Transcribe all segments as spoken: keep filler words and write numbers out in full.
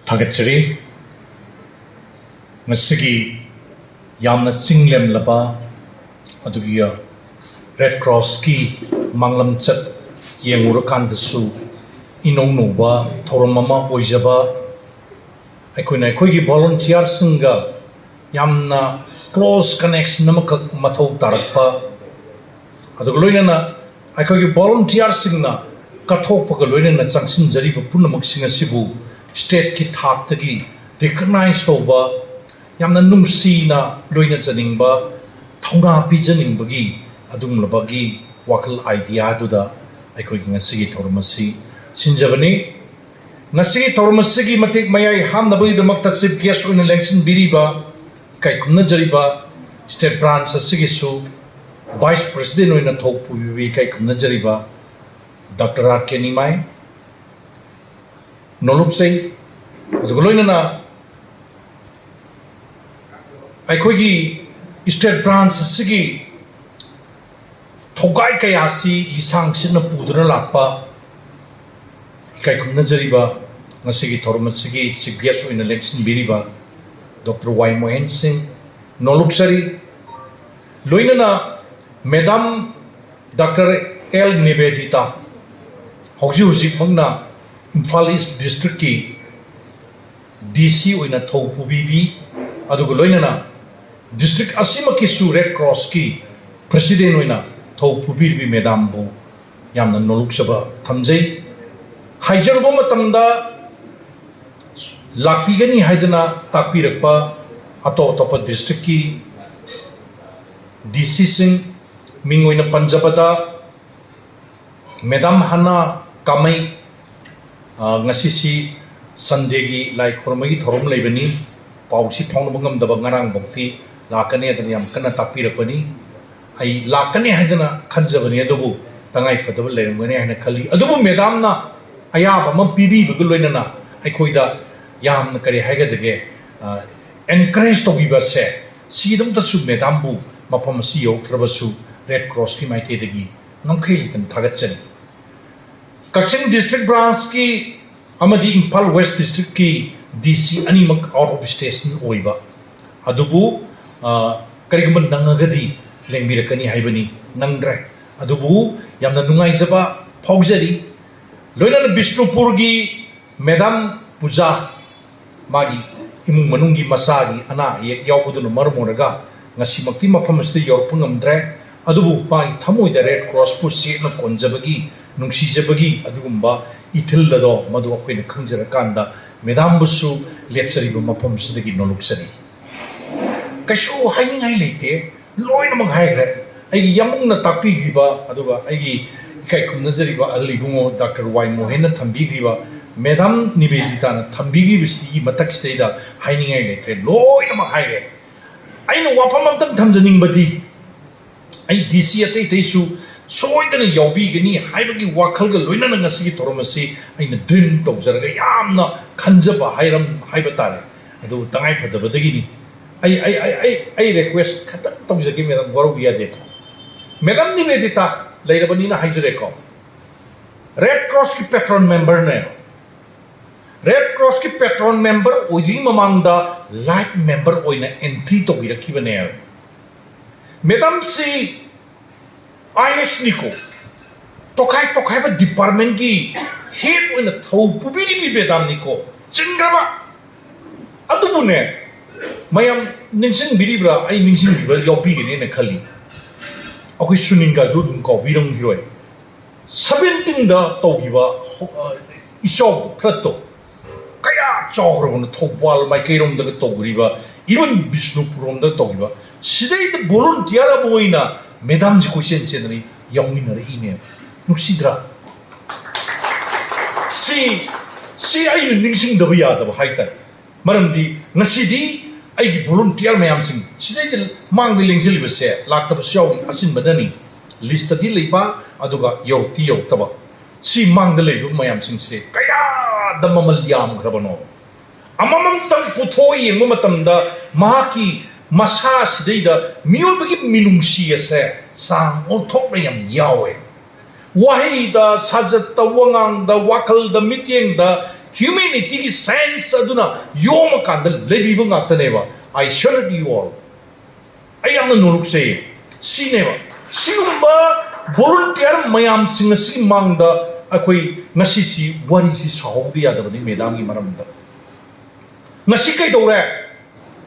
ꯊꯥꯒꯠꯆꯔꯤ꯫ ꯉꯁꯤꯒꯤ ꯌꯥꯝꯅ ꯆꯤꯡꯂꯦꯝꯂꯕ ꯑꯗꯨꯒꯤ ꯔꯦꯗ ꯀ꯭ꯔꯣꯁꯀꯤ ꯃꯥꯡꯂꯝꯆꯠ ꯌꯦꯡꯉꯨꯔꯀꯥꯟꯗꯁꯨ ꯏꯅꯧ ꯅꯧꯕ ꯊꯧꯔꯝ ꯑꯃ ꯑꯣꯏꯖꯕ, ꯑꯩꯈꯣꯏꯅ ꯑꯩꯈꯣꯏꯒꯤ ꯚꯣꯂꯨꯟꯇꯤꯌꯥꯔꯁꯤꯡꯒ ꯌꯥꯝꯅ ꯀ꯭ꯂꯣꯁ ꯀꯅꯦꯛꯁꯟ ꯑꯃꯈꯛ ꯃꯊꯧ ꯇꯥꯔꯛꯄ, ꯑꯗꯨꯒ ꯂꯣꯏꯅꯅ ꯑꯩꯈꯣꯏꯒꯤ ꯚꯣꯂꯨꯟꯇꯤꯌꯥꯔꯁꯤꯡꯅ ꯀꯠꯊꯣꯛꯄꯒ ꯂꯣꯏꯅꯅ ꯆꯪꯁꯤꯟꯖꯔꯤꯕ ꯄꯨꯝꯅꯃꯛꯁꯤꯡ ꯑꯁꯤꯕꯨ ꯁ꯭ꯇꯦꯠꯀꯤ ꯊꯥꯛꯇꯒꯤ ꯔꯤꯀꯛꯅꯥꯏꯖ ꯇꯧꯕ, ꯌꯥꯝꯅ ꯅꯨꯡꯁꯤꯅ ꯂꯣꯏꯅꯖꯅꯤꯡꯕ, ꯊꯧꯅꯥ ꯄꯤꯖꯅꯤꯡꯕꯒꯤ ꯑꯗꯨꯒꯨꯝꯂꯕꯒꯤ ꯋꯥꯈꯜ ꯑꯥꯏꯗꯤꯌꯥ ꯑꯗꯨꯗ ꯑꯩꯈꯣꯏꯒꯤ ꯉꯁꯤꯒꯤ ꯊꯧꯔꯝ ꯑꯁꯤ ꯁꯤꯟꯖꯕꯅꯤ꯫ ꯉꯁꯤꯒꯤ ꯊꯧꯔꯝ ꯑꯁꯤꯒꯤ ꯃꯇꯤꯛ ꯃꯌꯥꯏ ꯍꯥꯞꯅꯕꯒꯤꯗꯃꯛꯇ ꯆꯤꯐ ꯒꯦꯁ ꯑꯣꯏꯅ ꯂꯦꯡꯁꯤꯟꯕꯤꯔꯤꯕ, ꯏꯀꯥꯏ ꯈꯨꯝꯅꯖꯔꯤꯕ ꯁ꯭ꯇꯦꯠ ꯕ꯭ꯔꯥꯟꯆ ꯑꯁꯤꯒꯤꯁꯨ ꯚꯥꯏꯁ ꯄ꯭ꯔꯦꯁꯤꯗꯦꯟ ꯑꯣꯏꯅ ꯊꯧ ꯄꯨꯕꯤꯕ ꯏꯀꯥꯏ ꯈꯨꯝꯅꯖꯔꯤꯕ ꯗꯥꯛꯇꯔ ꯑꯥꯔ ꯀꯦ ꯅꯤꯃꯥꯏ ꯅꯣꯂꯨꯛꯆꯩ꯫ ꯑꯗꯨꯒ ꯂꯣꯏꯅꯅ ꯑꯩꯈꯣꯏꯒꯤ ꯁ꯭ꯇꯦꯠ ꯕ꯭ꯔꯥꯟꯆ ꯑꯁꯤꯒꯤ ꯊꯧꯒꯥꯏ ꯀꯌꯥꯁꯤ ꯂꯤꯁꯥꯡ ꯁꯤꯠꯅ ꯄꯨꯗꯨꯅ ꯂꯥꯛꯄ, ꯏꯀꯥꯏ ꯈꯨꯝꯅꯖꯔꯤꯕ ꯉꯁꯤꯒꯤ ꯊꯧꯔꯝ ꯑꯁꯤꯒꯤ ꯆꯤꯐ ꯒꯦꯁ ꯑꯣꯏꯅ ꯂꯦꯡꯁꯤꯟꯕꯤꯔꯤꯕ ꯗꯣꯛꯇꯔ ꯋꯥꯏ ꯃꯣꯍꯦꯟ ꯁꯤꯡ ꯅꯣꯂꯨꯛꯆꯔꯤ꯫ ꯂꯣꯏꯅꯅ ꯃꯦꯗꯥꯝ ꯗꯥꯛꯇꯔ ꯑꯦꯜ ꯅꯤꯕꯦꯗꯤꯇꯥ, ꯍꯧꯖꯤꯛ ꯍꯧꯖꯤꯛꯃꯛꯅ ꯏꯝꯐꯥꯜ ꯏꯁ ꯗꯤꯁꯇ꯭ꯔꯤꯛꯀꯤ ꯗꯤ ꯁꯤ ꯑꯣꯏꯅ ꯊꯧ ꯄꯨꯕꯤꯕꯤ, ꯑꯗꯨꯒ ꯂꯣꯏꯅꯅ ꯗꯤꯁꯇ꯭ꯔꯤꯛ ꯑꯁꯤꯃꯛꯀꯤꯁꯨ ꯔꯦꯗ ꯀ꯭ꯔꯣꯁꯀꯤ ꯄ꯭ꯔꯦꯁꯤꯗꯦꯟ ꯑꯣꯏꯅ ꯊꯧ ꯄꯨꯕꯤꯔꯤꯕꯤ ꯃꯦꯗꯥꯝꯕꯨ ꯌꯥꯝꯅ ꯅꯣꯂꯨꯛꯆꯕ ꯊꯝꯖꯩ꯫ ꯍꯥꯏꯖꯔꯨꯕ ꯃꯇꯝꯗ ꯂꯥꯛꯄꯤꯒꯅꯤ ꯍꯥꯏꯗꯅ ꯇꯥꯛꯄꯤꯔꯛꯄ ꯑꯇꯣꯞ ꯑꯇꯣꯞꯄ ꯗꯤꯁꯇ꯭ꯔꯤꯛꯀꯤ ꯗꯤ ꯁꯤꯁꯤꯡ, ꯃꯤꯡ ꯑꯣꯏꯅ ꯄꯟꯖꯕꯗ ꯃꯦꯗꯥꯝ ꯍꯅꯥ ꯀꯥꯃꯩ, ꯑ, ꯉꯁꯤꯁꯤ ꯁꯟꯗꯦꯒꯤ ꯂꯥꯏ ꯈꯨꯔꯨꯝꯕꯒꯤ ꯊꯧꯔꯝ ꯂꯩꯕꯅꯤ, ꯄꯥꯎꯁꯤ ꯐꯥꯎꯅꯕ ꯉꯝꯗꯕ, ꯉꯔꯥꯡꯐꯥꯎꯗꯤ ꯂꯥꯛꯀꯅꯤ ꯑꯗꯨꯅ ꯌꯥꯝ ꯀꯟꯅ ꯇꯥꯛꯄꯤꯔꯛꯄꯅꯤ꯫ ꯑꯩ ꯂꯥꯛꯀꯅꯤ ꯍꯥꯏꯗꯅ ꯈꯟꯖꯕꯅꯤ, ꯑꯗꯨꯕꯨ ꯇꯉꯥꯏ ꯐꯗꯕ ꯂꯩꯔꯝꯒꯅꯤ ꯍꯥꯏꯅ ꯈꯜꯂꯤ꯫ ꯑꯗꯨꯕꯨ ꯃꯦꯗꯥꯝꯅ ꯑꯌꯥꯕ ꯑꯃ ꯄꯤꯕꯤꯕꯒ ꯂꯣꯏꯅꯅ ꯑꯩꯈꯣꯏꯗ ꯌꯥꯝꯅ, ꯀꯔꯤ ꯍꯥꯏꯒꯗꯒꯦ, ꯑ, ꯑꯦꯟꯀꯔꯦꯖ ꯇꯧꯕꯤꯕꯁꯦ, ꯁꯤꯒꯤꯗꯃꯛꯇꯁꯨ ꯃꯦꯗꯥꯝꯕꯨ ꯃꯐꯝ ꯑꯁꯤ ꯌꯧꯔꯛꯇ꯭ꯔꯕꯁꯨ ꯔꯦꯗ ꯀ꯭ꯔꯣꯁꯀꯤ ꯃꯥꯏꯀꯩꯗꯒꯤ ꯉꯝꯈꯩ ꯂꯩꯇꯅ ꯊꯥꯒꯠꯆꯔꯤ꯫ ꯀꯛꯆꯤꯡ ꯗꯤꯁꯇ꯭ꯔꯤꯛ ꯕ꯭ꯔꯥꯟꯁꯀꯤ ꯑꯃꯗꯤ ꯏꯝꯐꯥꯜ ꯋꯦꯁ ꯗꯤꯁꯇ꯭ꯔꯤꯛꯀꯤ ꯗꯤ ꯁꯤ ꯑꯅꯤꯃꯛ out of station ꯑꯣꯏꯕ꯫ ꯑꯗꯨꯕꯨ, ꯑ, ꯀꯔꯤꯒꯨꯝꯕ ꯅꯪꯉꯒꯗꯤ ꯂꯦꯡꯕꯤꯔꯛꯀꯅꯤ ꯍꯥꯏꯕꯅꯤ꯫ ꯅꯪꯗ꯭ꯔꯦ꯫ ꯑꯗꯨꯕꯨ ꯌꯥꯝꯅ ꯅꯨꯡꯉꯥꯏꯖꯕ ꯐꯥꯎꯖꯔꯤ꯫ ꯂꯣꯏꯅꯅ ꯕꯤꯁꯅꯨꯄꯨꯔꯒꯤ ꯃꯦꯗꯥꯝ ꯄꯨꯖꯥ, ꯃꯥꯒꯤ ꯏꯃꯨꯡ ꯃꯅꯨꯡꯒꯤ ꯃꯆꯥꯒꯤ ꯑꯅꯥ ꯑꯌꯦꯛ ꯌꯥꯎꯕꯗꯨꯅ ꯃꯔꯝ ꯑꯣꯏꯔꯒ ꯉꯁꯤꯃꯛꯇꯤ ꯃꯐꯝ ꯑꯁꯤꯗ ꯌꯧꯔꯛꯄ ꯉꯝꯗ꯭ꯔꯦ꯫ ꯑꯗꯨꯕꯨ ꯃꯥꯒꯤ ꯊꯃꯣꯏꯗ ꯔꯦꯗ ꯀ꯭ꯔꯣꯁꯄꯨ ꯆꯦꯠꯅ ꯀꯣꯟꯖꯕꯒꯤ, ꯅꯨꯡꯁꯤꯖꯕꯒꯤ ꯑꯗꯨꯒꯨꯝꯕ ꯏꯊꯤꯜ ꯑꯗꯣ ꯃꯗꯨ ꯑꯩꯈꯣꯏꯅ ꯈꯪꯖꯔꯀꯥꯟꯗ ꯃꯦꯗꯥꯝꯕꯨꯁꯨ ꯂꯦꯞꯆꯔꯤꯕ ꯃꯐꯝꯁꯤꯗꯒꯤ ꯅꯣꯂꯨꯛꯆꯔꯤ꯫ ꯀꯩꯁꯨ ꯍꯥꯏꯅꯤꯡꯉꯥꯏ ꯂꯩꯇꯦ, ꯂꯣꯏꯅꯃꯛ ꯍꯥꯏꯈ꯭ꯔꯦ꯫ ꯑꯩꯒꯤ ꯌꯥꯝꯕꯨꯡꯅ ꯇꯥꯛꯄꯤꯈꯤꯕ, ꯑꯗꯨꯒ ꯑꯩꯒꯤ ꯏꯀꯥꯏ ꯈꯨꯝꯅꯖꯔꯤꯕ ꯑꯍꯜ ꯏꯕꯨꯡꯉꯣ ꯗꯥꯛꯇꯔ ꯋꯥꯏ ꯃꯣꯍꯦꯟꯅ ꯊꯝꯕꯤꯈ꯭ꯔꯤꯕ, ꯃꯦꯗꯥꯝ ꯅꯤꯕꯦꯗꯤꯇꯥꯅ ꯊꯝꯕꯤꯈ꯭ꯔꯤꯕꯁꯤꯒꯤ ꯃꯊꯛꯁꯤꯗꯩꯗ ꯍꯥꯏꯅꯤꯡꯉꯥꯏ ꯂꯩꯇ꯭ꯔꯦ, ꯂꯣꯏꯅꯃꯛ ꯍꯥꯏꯔꯦ꯫ ꯑꯩꯅ ꯋꯥꯐꯝ ꯑꯝꯇꯪ ꯊꯝꯖꯅꯤꯡꯕꯗꯤ, ꯑꯩ ꯗꯤ ꯁꯤ ꯑꯇꯩ ꯑꯇꯩꯁꯨ ꯁꯣꯏꯗꯅ ꯌꯥꯎꯕꯤꯒꯅꯤ ꯍꯥꯏꯕꯒꯤ ꯋꯥꯈꯜꯒ ꯂꯣꯏꯅꯅ ꯉꯁꯤꯒꯤ ꯊꯧꯔꯝ ꯑꯁꯤ ꯑꯩꯅ ꯗ꯭ꯔꯤꯝ ꯇꯧꯖꯔꯒ ꯌꯥꯝꯅ ꯈꯟꯖꯕ ꯍꯥꯏꯔꯝ ꯍꯥꯏꯕ ꯇꯥꯔꯦ꯫ ꯑꯗꯨꯕꯨ ꯇꯉꯥꯏ ꯐꯗꯕꯗꯒꯤꯅꯤ꯫ ꯑꯩ ꯑꯩ ꯑꯩ ꯑꯩ ꯑꯩ ꯔꯤꯀ꯭ꯋꯦꯁ ꯈꯛꯇꯪ ꯇꯧꯖꯒꯦ ꯃꯦꯗꯥꯝ, ꯋꯥꯔꯧꯕ ꯌꯥꯗꯦꯀꯣ꯫ ꯃꯦꯗꯥꯝ ꯅꯤꯕꯦꯗꯤꯇꯥ ꯂꯩꯔꯕꯅꯤꯅ ꯍꯥꯏꯖꯔꯦꯀꯣ꯫ ꯔꯦꯗ ꯀ꯭ꯔꯣꯁꯀꯤ ꯄꯦꯇ꯭ꯔꯣꯟ ꯃꯦꯝꯕꯔꯅꯦꯕ꯫ ꯔꯦꯗ ꯀ꯭ꯔꯣꯁꯀꯤ ꯄꯦꯇ꯭ꯔꯣꯟ ꯃꯦꯝꯕꯔ ꯑꯣꯏꯗ꯭ꯔꯤꯉꯩ ꯃꯃꯥꯡꯗ ꯂꯥꯏꯐ ꯃꯦꯝꯕꯔ ꯑꯣꯏꯅ ꯑꯦꯟꯇ꯭ꯔꯤ ꯇꯧꯕꯤꯔꯛꯈꯤꯕꯅꯦꯕ꯫ ꯃꯦꯗꯥꯝꯁꯤ ꯑꯥꯏ ꯑꯦꯁꯅꯤꯀꯣ, ꯇꯣꯈꯥꯏ ꯇꯣꯈꯥꯏꯕ ꯗꯤꯄꯥꯔꯠꯃꯦꯟꯒꯤ ꯍꯦꯗ ꯑꯣꯏꯅ ꯊꯧ ꯄꯨꯕꯤꯔꯤꯕꯤ ꯃꯦꯗꯥꯝꯅꯤꯀꯣ꯫ ꯆꯤꯟꯈ꯭ꯔꯕ꯫ ꯑꯗꯨꯕꯨꯅꯦ, ꯃꯌꯥꯝ ꯅꯤꯡꯁꯤꯡꯕꯤꯔꯤꯕ꯭ꯔꯥ? ꯑꯩ ꯅꯤꯡꯁꯤꯡꯕꯤꯕ ꯌꯥꯎꯕꯤꯒꯅꯦꯅ ꯈꯜꯂꯤ꯫ ꯑꯩꯈꯣꯏ ꯁꯨꯅꯤꯟꯒꯁꯨ ꯑꯗꯨꯝ ꯀꯥꯎꯕꯤꯔꯝꯈꯤꯔꯣꯏ꯫ ꯁꯕꯦꯟꯇꯤꯟꯗ ꯇꯧꯈꯤꯕ ꯍꯣ-, ꯑ, ꯏꯆꯥꯎ ꯐ꯭ꯂꯠꯇꯣ ꯀꯌꯥ ꯆꯥꯎꯈ꯭ꯔꯕꯅꯣ? ꯊꯧꯕꯥꯜ ꯃꯥꯏꯀꯩꯔꯣꯝꯗꯒ ꯇꯧꯈ꯭ꯔꯤꯕ, ꯏꯚꯟ ꯕꯤꯁꯅꯨꯄꯨꯔꯔꯣꯝꯗ ꯇꯧꯈꯤꯕ, ꯁꯤꯗꯩꯗ ꯚꯣꯂꯨꯟꯇꯤꯌꯔ ꯑꯃ ꯑꯣꯏꯅ ꯃꯦꯗꯥꯝꯁꯤ ꯀꯣꯏꯆꯦꯟ ꯆꯦꯟꯗꯅ ꯌꯥꯎꯃꯤꯟꯅꯔꯛꯏꯅꯦ꯫ ꯅꯨꯡꯁꯤꯗ꯭ꯔꯥ? ꯁꯤ, ꯁꯤ ꯑꯩꯅ ꯅꯤꯡꯁꯤꯡꯗꯕ ꯌꯥꯗꯕ ꯍꯥꯏꯇꯥꯔꯦ꯫ ꯃꯔꯝꯗꯤ ꯉꯁꯤꯗꯤ ꯑꯩꯒꯤ ꯚꯣꯂꯨꯟꯇꯤꯌꯔ ꯃꯌꯥꯝꯁꯤꯡ, ꯁꯤꯗꯩꯗ ꯃꯥꯡꯗ ꯂꯦꯡꯁꯤꯜꯂꯤꯕꯁꯦ ꯂꯥꯛꯇꯕꯁꯨ ꯌꯥꯎꯏ, ꯑꯆꯤꯟꯕꯅꯅꯤ꯫ ꯂꯤꯁꯇꯗꯤ ꯂꯩꯕ, ꯑꯗꯨꯒ ꯌꯧꯔꯛꯇꯤ ꯌꯧꯔꯛꯇꯕ꯫ ꯁꯤ ꯃꯥꯡꯗ ꯂꯩꯔꯤꯕ ꯃꯌꯥꯝꯁꯤꯡꯁꯦ ꯀꯌꯥꯗ ꯃꯃꯜ ꯌꯥꯝꯈ꯭ꯔꯕꯅꯣ? ꯑꯃꯃꯝꯇꯪ ꯄꯨꯊꯣꯛꯑ ꯌꯦꯡꯕ ꯃꯇꯝꯗ ꯃꯍꯥꯛꯀꯤ ꯃꯁꯥꯁꯤꯗꯩꯗ ꯃꯤꯑꯣꯏꯕꯒꯤ ꯃꯤꯅꯨꯡꯁꯤ ꯑꯁꯦ ꯆꯥꯡ ꯑꯣꯟꯊꯣꯛꯅ ꯌꯥꯝ ꯌꯥꯎꯋꯦ꯫ ꯋꯥꯍꯩꯗ, ꯁꯥꯖꯠꯇ, ꯋꯥꯉꯥꯡꯗ, ꯋꯥꯈꯜꯗ, ꯃꯤꯠꯌꯦꯡꯗ, ꯍ꯭ꯌꯨꯃꯦꯅꯤꯇꯤꯒꯤ ꯁꯦꯟꯁ ꯑꯗꯨꯅ ꯌꯣꯝꯃꯀꯥꯟꯗ ꯂꯩꯕꯤꯕ ꯉꯥꯛꯇꯅꯦꯕ꯫ I salute you all. ꯑꯩ ꯌꯥꯝꯅ ꯅꯣꯂꯨꯛꯆꯩ꯫ ꯁꯤꯅꯦꯕ, ꯁꯤꯒꯨꯝꯕ ꯚꯣꯂꯨꯟꯇꯤꯌꯔ ꯃꯌꯥꯝꯁꯤꯡ ꯑꯁꯤꯒꯤ ꯃꯥꯡꯗ ꯑꯩꯈꯣꯏ ꯉꯁꯤꯁꯤ ꯋꯥꯔꯤꯁꯤ ꯁꯥꯍꯧꯗ ꯌꯥꯗꯕꯅꯤ ꯃꯦꯗꯥꯝꯒꯤ ꯃꯔꯝꯗ꯫ ꯉꯁꯤ ꯀꯩꯗꯧꯔꯦ?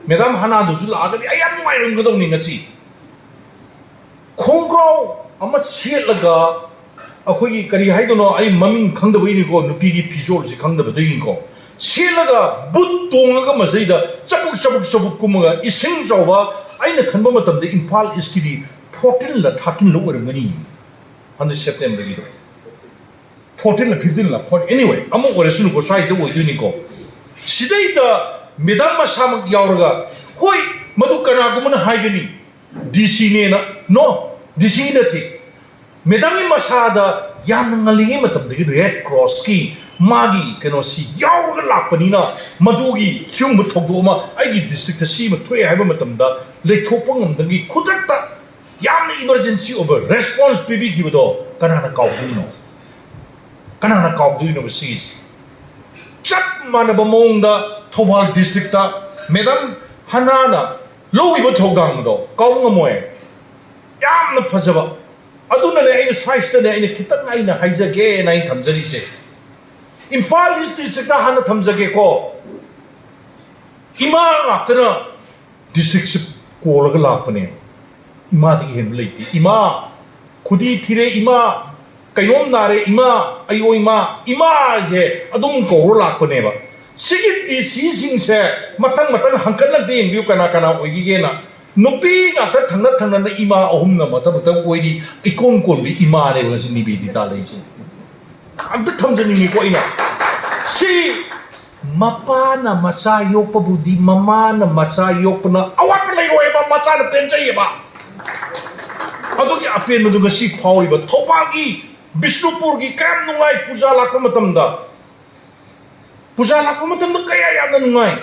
ꯃꯦꯗꯥꯝ ꯍꯅꯥꯗꯨꯁꯨ ꯂꯥꯛꯑꯒꯗꯤ ꯑꯩ ꯌꯥꯝ ꯅꯨꯡꯉꯥꯏꯔꯝꯒꯗꯧꯅꯤ ꯉꯁꯤ꯫ ꯈꯣꯡꯒ꯭ꯔꯥꯎ ꯑꯃ ꯁꯦꯠꯂꯒ, ꯑꯩꯈꯣꯏꯒꯤ ꯀꯔꯤ ꯍꯥꯏꯗꯣꯏꯅꯣ, ꯑꯩ ꯃꯃꯤꯡ ꯈꯪꯗꯕꯩꯅꯤꯀꯣ, ꯅꯨꯄꯤꯒꯤ ꯐꯤꯖꯣꯜꯁꯤ ꯈꯪꯗꯕꯗꯒꯤꯅꯤꯀꯣ, ꯁꯦꯠꯂꯒ ꯕꯨꯠ ꯇꯣꯡꯉꯒ ꯃꯁꯤꯗꯩꯗ ꯆꯕꯨꯛ ꯆꯕꯨꯛ ꯆꯕꯨꯛ ꯀꯨꯝꯃꯒ, ꯏꯁꯤꯡ ꯆꯥꯎꯕ, ꯑꯩꯅ ꯈꯟꯕ ꯃꯇꯝꯗ ꯏꯝꯐꯥꯜ ꯏꯁꯀꯤꯗꯤ ꯐꯣꯔꯇꯤꯟꯂ ꯊꯥꯔꯇꯤꯟꯂ ꯑꯣꯏꯔꯝꯒꯅꯤ, ꯍꯟꯗꯛ ꯁꯦꯞꯇꯦꯝꯕꯔꯒꯤꯗꯣ꯫ ꯐꯣꯔꯇꯤꯟꯂ ꯐꯤꯐꯇꯤꯟꯂ, ꯐꯣꯔ, anyway, ꯑꯃ ꯑꯣꯏꯔꯁꯅꯨꯀꯣ, ꯁ꯭ꯋꯥꯏꯗ ꯑꯣꯏꯗꯣꯏꯅꯤꯀꯣ꯫ ꯁꯤꯗꯩꯗ ꯃꯦꯗꯥꯝ ꯃꯁꯥꯃꯛ ꯌꯥꯎꯔꯒ, ꯍꯣꯏ, ꯃꯗꯨ ꯀꯅꯥꯒꯨꯝꯕꯅ ꯍꯥꯏꯒꯅꯤ, ꯗꯤ ꯁꯤꯅꯦꯅ꯫ ꯅꯣ, ꯗꯤ ꯁꯤ ꯅꯠꯇꯦ꯫ ꯃꯦꯗꯥꯝꯒꯤ ꯃꯁꯥꯗ ꯌꯥꯝꯅ ꯉꯜꯂꯤꯉꯩ ꯃꯇꯝꯗꯒꯤ ꯔꯦꯗ ꯀ꯭ꯔꯣꯁꯀꯤ ꯃꯥꯒꯤ ꯀꯩꯅꯣꯁꯤ ꯌꯥꯎꯔꯒ ꯂꯥꯛꯄꯅꯤꯅ, ꯃꯗꯨꯒꯤ ꯁꯤꯒꯨꯝꯕ ꯊꯧꯗꯣꯛ ꯑꯃ ꯑꯩꯒꯤ ꯗꯤꯁꯇ꯭ꯔꯤꯛꯇ ꯁꯤ ꯑꯃ ꯊꯣꯛꯑꯦ ꯍꯥꯏꯕ ꯃꯇꯝꯗ ꯂꯩꯊꯣꯛꯄ ꯉꯝꯗꯕꯒꯤ ꯈꯨꯗꯛꯇ ꯌꯥꯝꯅ ꯏꯃꯔꯖꯦꯟꯁꯤ ꯑꯣꯏꯕ ꯔꯦꯁꯄꯣꯟꯁ ꯄꯤꯕꯤꯈꯤꯕꯗꯣ ꯀꯅꯥꯅ ꯀꯥꯎꯗꯣꯏꯅꯣ? ꯀꯅꯥꯅ ꯀꯥꯎꯗꯣꯏꯅꯣꯕ ꯁꯤꯒꯤꯁꯤ? ꯆꯞ ꯃꯥꯟꯅꯕ ꯃꯑꯣꯡꯗ ꯊꯧꯕꯥꯜ ꯗꯤꯁꯇ꯭ꯔꯤꯛꯇ ꯃꯦꯗꯥꯝ ꯍꯅꯥꯅ ꯂꯧꯈꯤꯕ ꯊꯧꯗꯥꯡꯗꯣ ꯀꯥꯎ ꯉꯝꯃꯣꯏ꯫ ꯌꯥꯝꯅ ꯐꯖꯕ꯫ ꯑꯗꯨꯅꯅꯦ ꯑꯩꯅ ꯁ꯭ꯋꯥꯏꯁꯤꯗꯅꯦ ꯑꯩꯅ ꯈꯤꯇꯪ ꯑꯩꯅ ꯍꯥꯏꯖꯒꯦꯅ ꯑꯩ ꯊꯝꯖꯔꯤꯁꯦ꯫ ꯏꯝꯐꯥꯜ ꯏꯁ ꯗꯤꯁꯇ꯭ꯔꯤꯛꯇ ꯍꯥꯟꯅ ꯊꯝꯖꯒꯦꯀꯣ꯫ ꯏꯃꯥ ꯉꯥꯛꯇꯅ ꯗꯤꯁꯇ꯭ꯔꯤꯛꯁꯦ ꯀꯣꯜꯂꯒ ꯂꯥꯛꯄꯅꯦ꯫ ꯏꯃꯥꯗꯒꯤ ꯍꯦꯟꯕ ꯂꯩꯇꯦ꯫ "ꯏꯃꯥ, ꯈꯨꯗꯤ ꯊꯤꯔꯦ ꯏꯃꯥ, ꯀꯩꯅꯣꯝ ꯅꯥꯔꯦ ꯏꯃꯥ, ꯑꯌꯣ ꯏꯃꯥ", ꯏꯃꯥꯁꯦ ꯑꯗꯨꯝ ꯀꯧꯔ ꯂꯥꯛꯄꯅꯦꯕ꯫ ꯁꯤꯒꯤ ꯗꯤ ꯁꯤꯁꯤꯡꯁꯦ ꯃꯊꯪ ꯃꯊꯪ ꯍꯪꯀꯠꯂꯛꯇ ꯌꯦꯡꯕꯤꯌꯨ, ꯀꯅꯥ ꯀꯅꯥ ꯑꯣꯏꯈꯤꯒꯦꯅ꯫ ꯅꯨꯄꯤ ꯉꯥꯛꯇ ꯊꯪꯅ ꯊꯪꯅꯅ ꯏꯃꯥ ꯑꯍꯨꯝꯅ ꯃꯊꯪ ꯃꯊꯪ ꯑꯣꯏꯔꯤ꯫ ꯏꯀꯣꯟ ꯀꯣꯟꯕꯤ ꯏꯃꯥꯅꯦꯕ ꯉꯁꯤ ꯅꯤꯕꯦꯗꯤꯇꯥ ꯂꯩꯔꯤꯁꯦ꯫ ꯑꯝꯇ ꯊꯝꯖꯅꯤꯡꯉꯤꯀꯣ ꯑꯩꯅ꯫ ꯁꯤ ꯃꯄꯥꯅ ꯃꯆꯥ ꯌꯣꯛꯄꯕꯨꯗꯤ ꯃꯃꯥꯅ ꯃꯆꯥ ꯌꯣꯛꯄꯅ ꯑꯋꯥꯠꯄ ꯂꯩꯔꯣꯏꯕ, ꯃꯆꯥꯅ ꯄꯦꯟꯖꯩꯌꯦꯕ꯫ ꯑꯗꯨꯒꯤ ꯑꯄꯦꯟꯕꯗꯨ ꯉꯁꯤ ꯐꯥꯎꯔꯤꯕ ꯊꯧꯕꯥꯜꯒꯤ, ꯕꯤꯁꯅꯨꯄꯨꯔꯒꯤ ꯀꯌꯥꯝ ꯅꯨꯡꯉꯥꯏ ꯄꯨꯖꯥ ꯂꯥꯛꯄ ꯃꯇꯝꯗ꯫ ꯄꯨꯖꯥ ꯂꯥꯛꯄ ꯃꯇꯝꯗ ꯀꯌꯥ ꯌꯥꯝꯅ ꯅꯨꯡꯉꯥꯏ꯫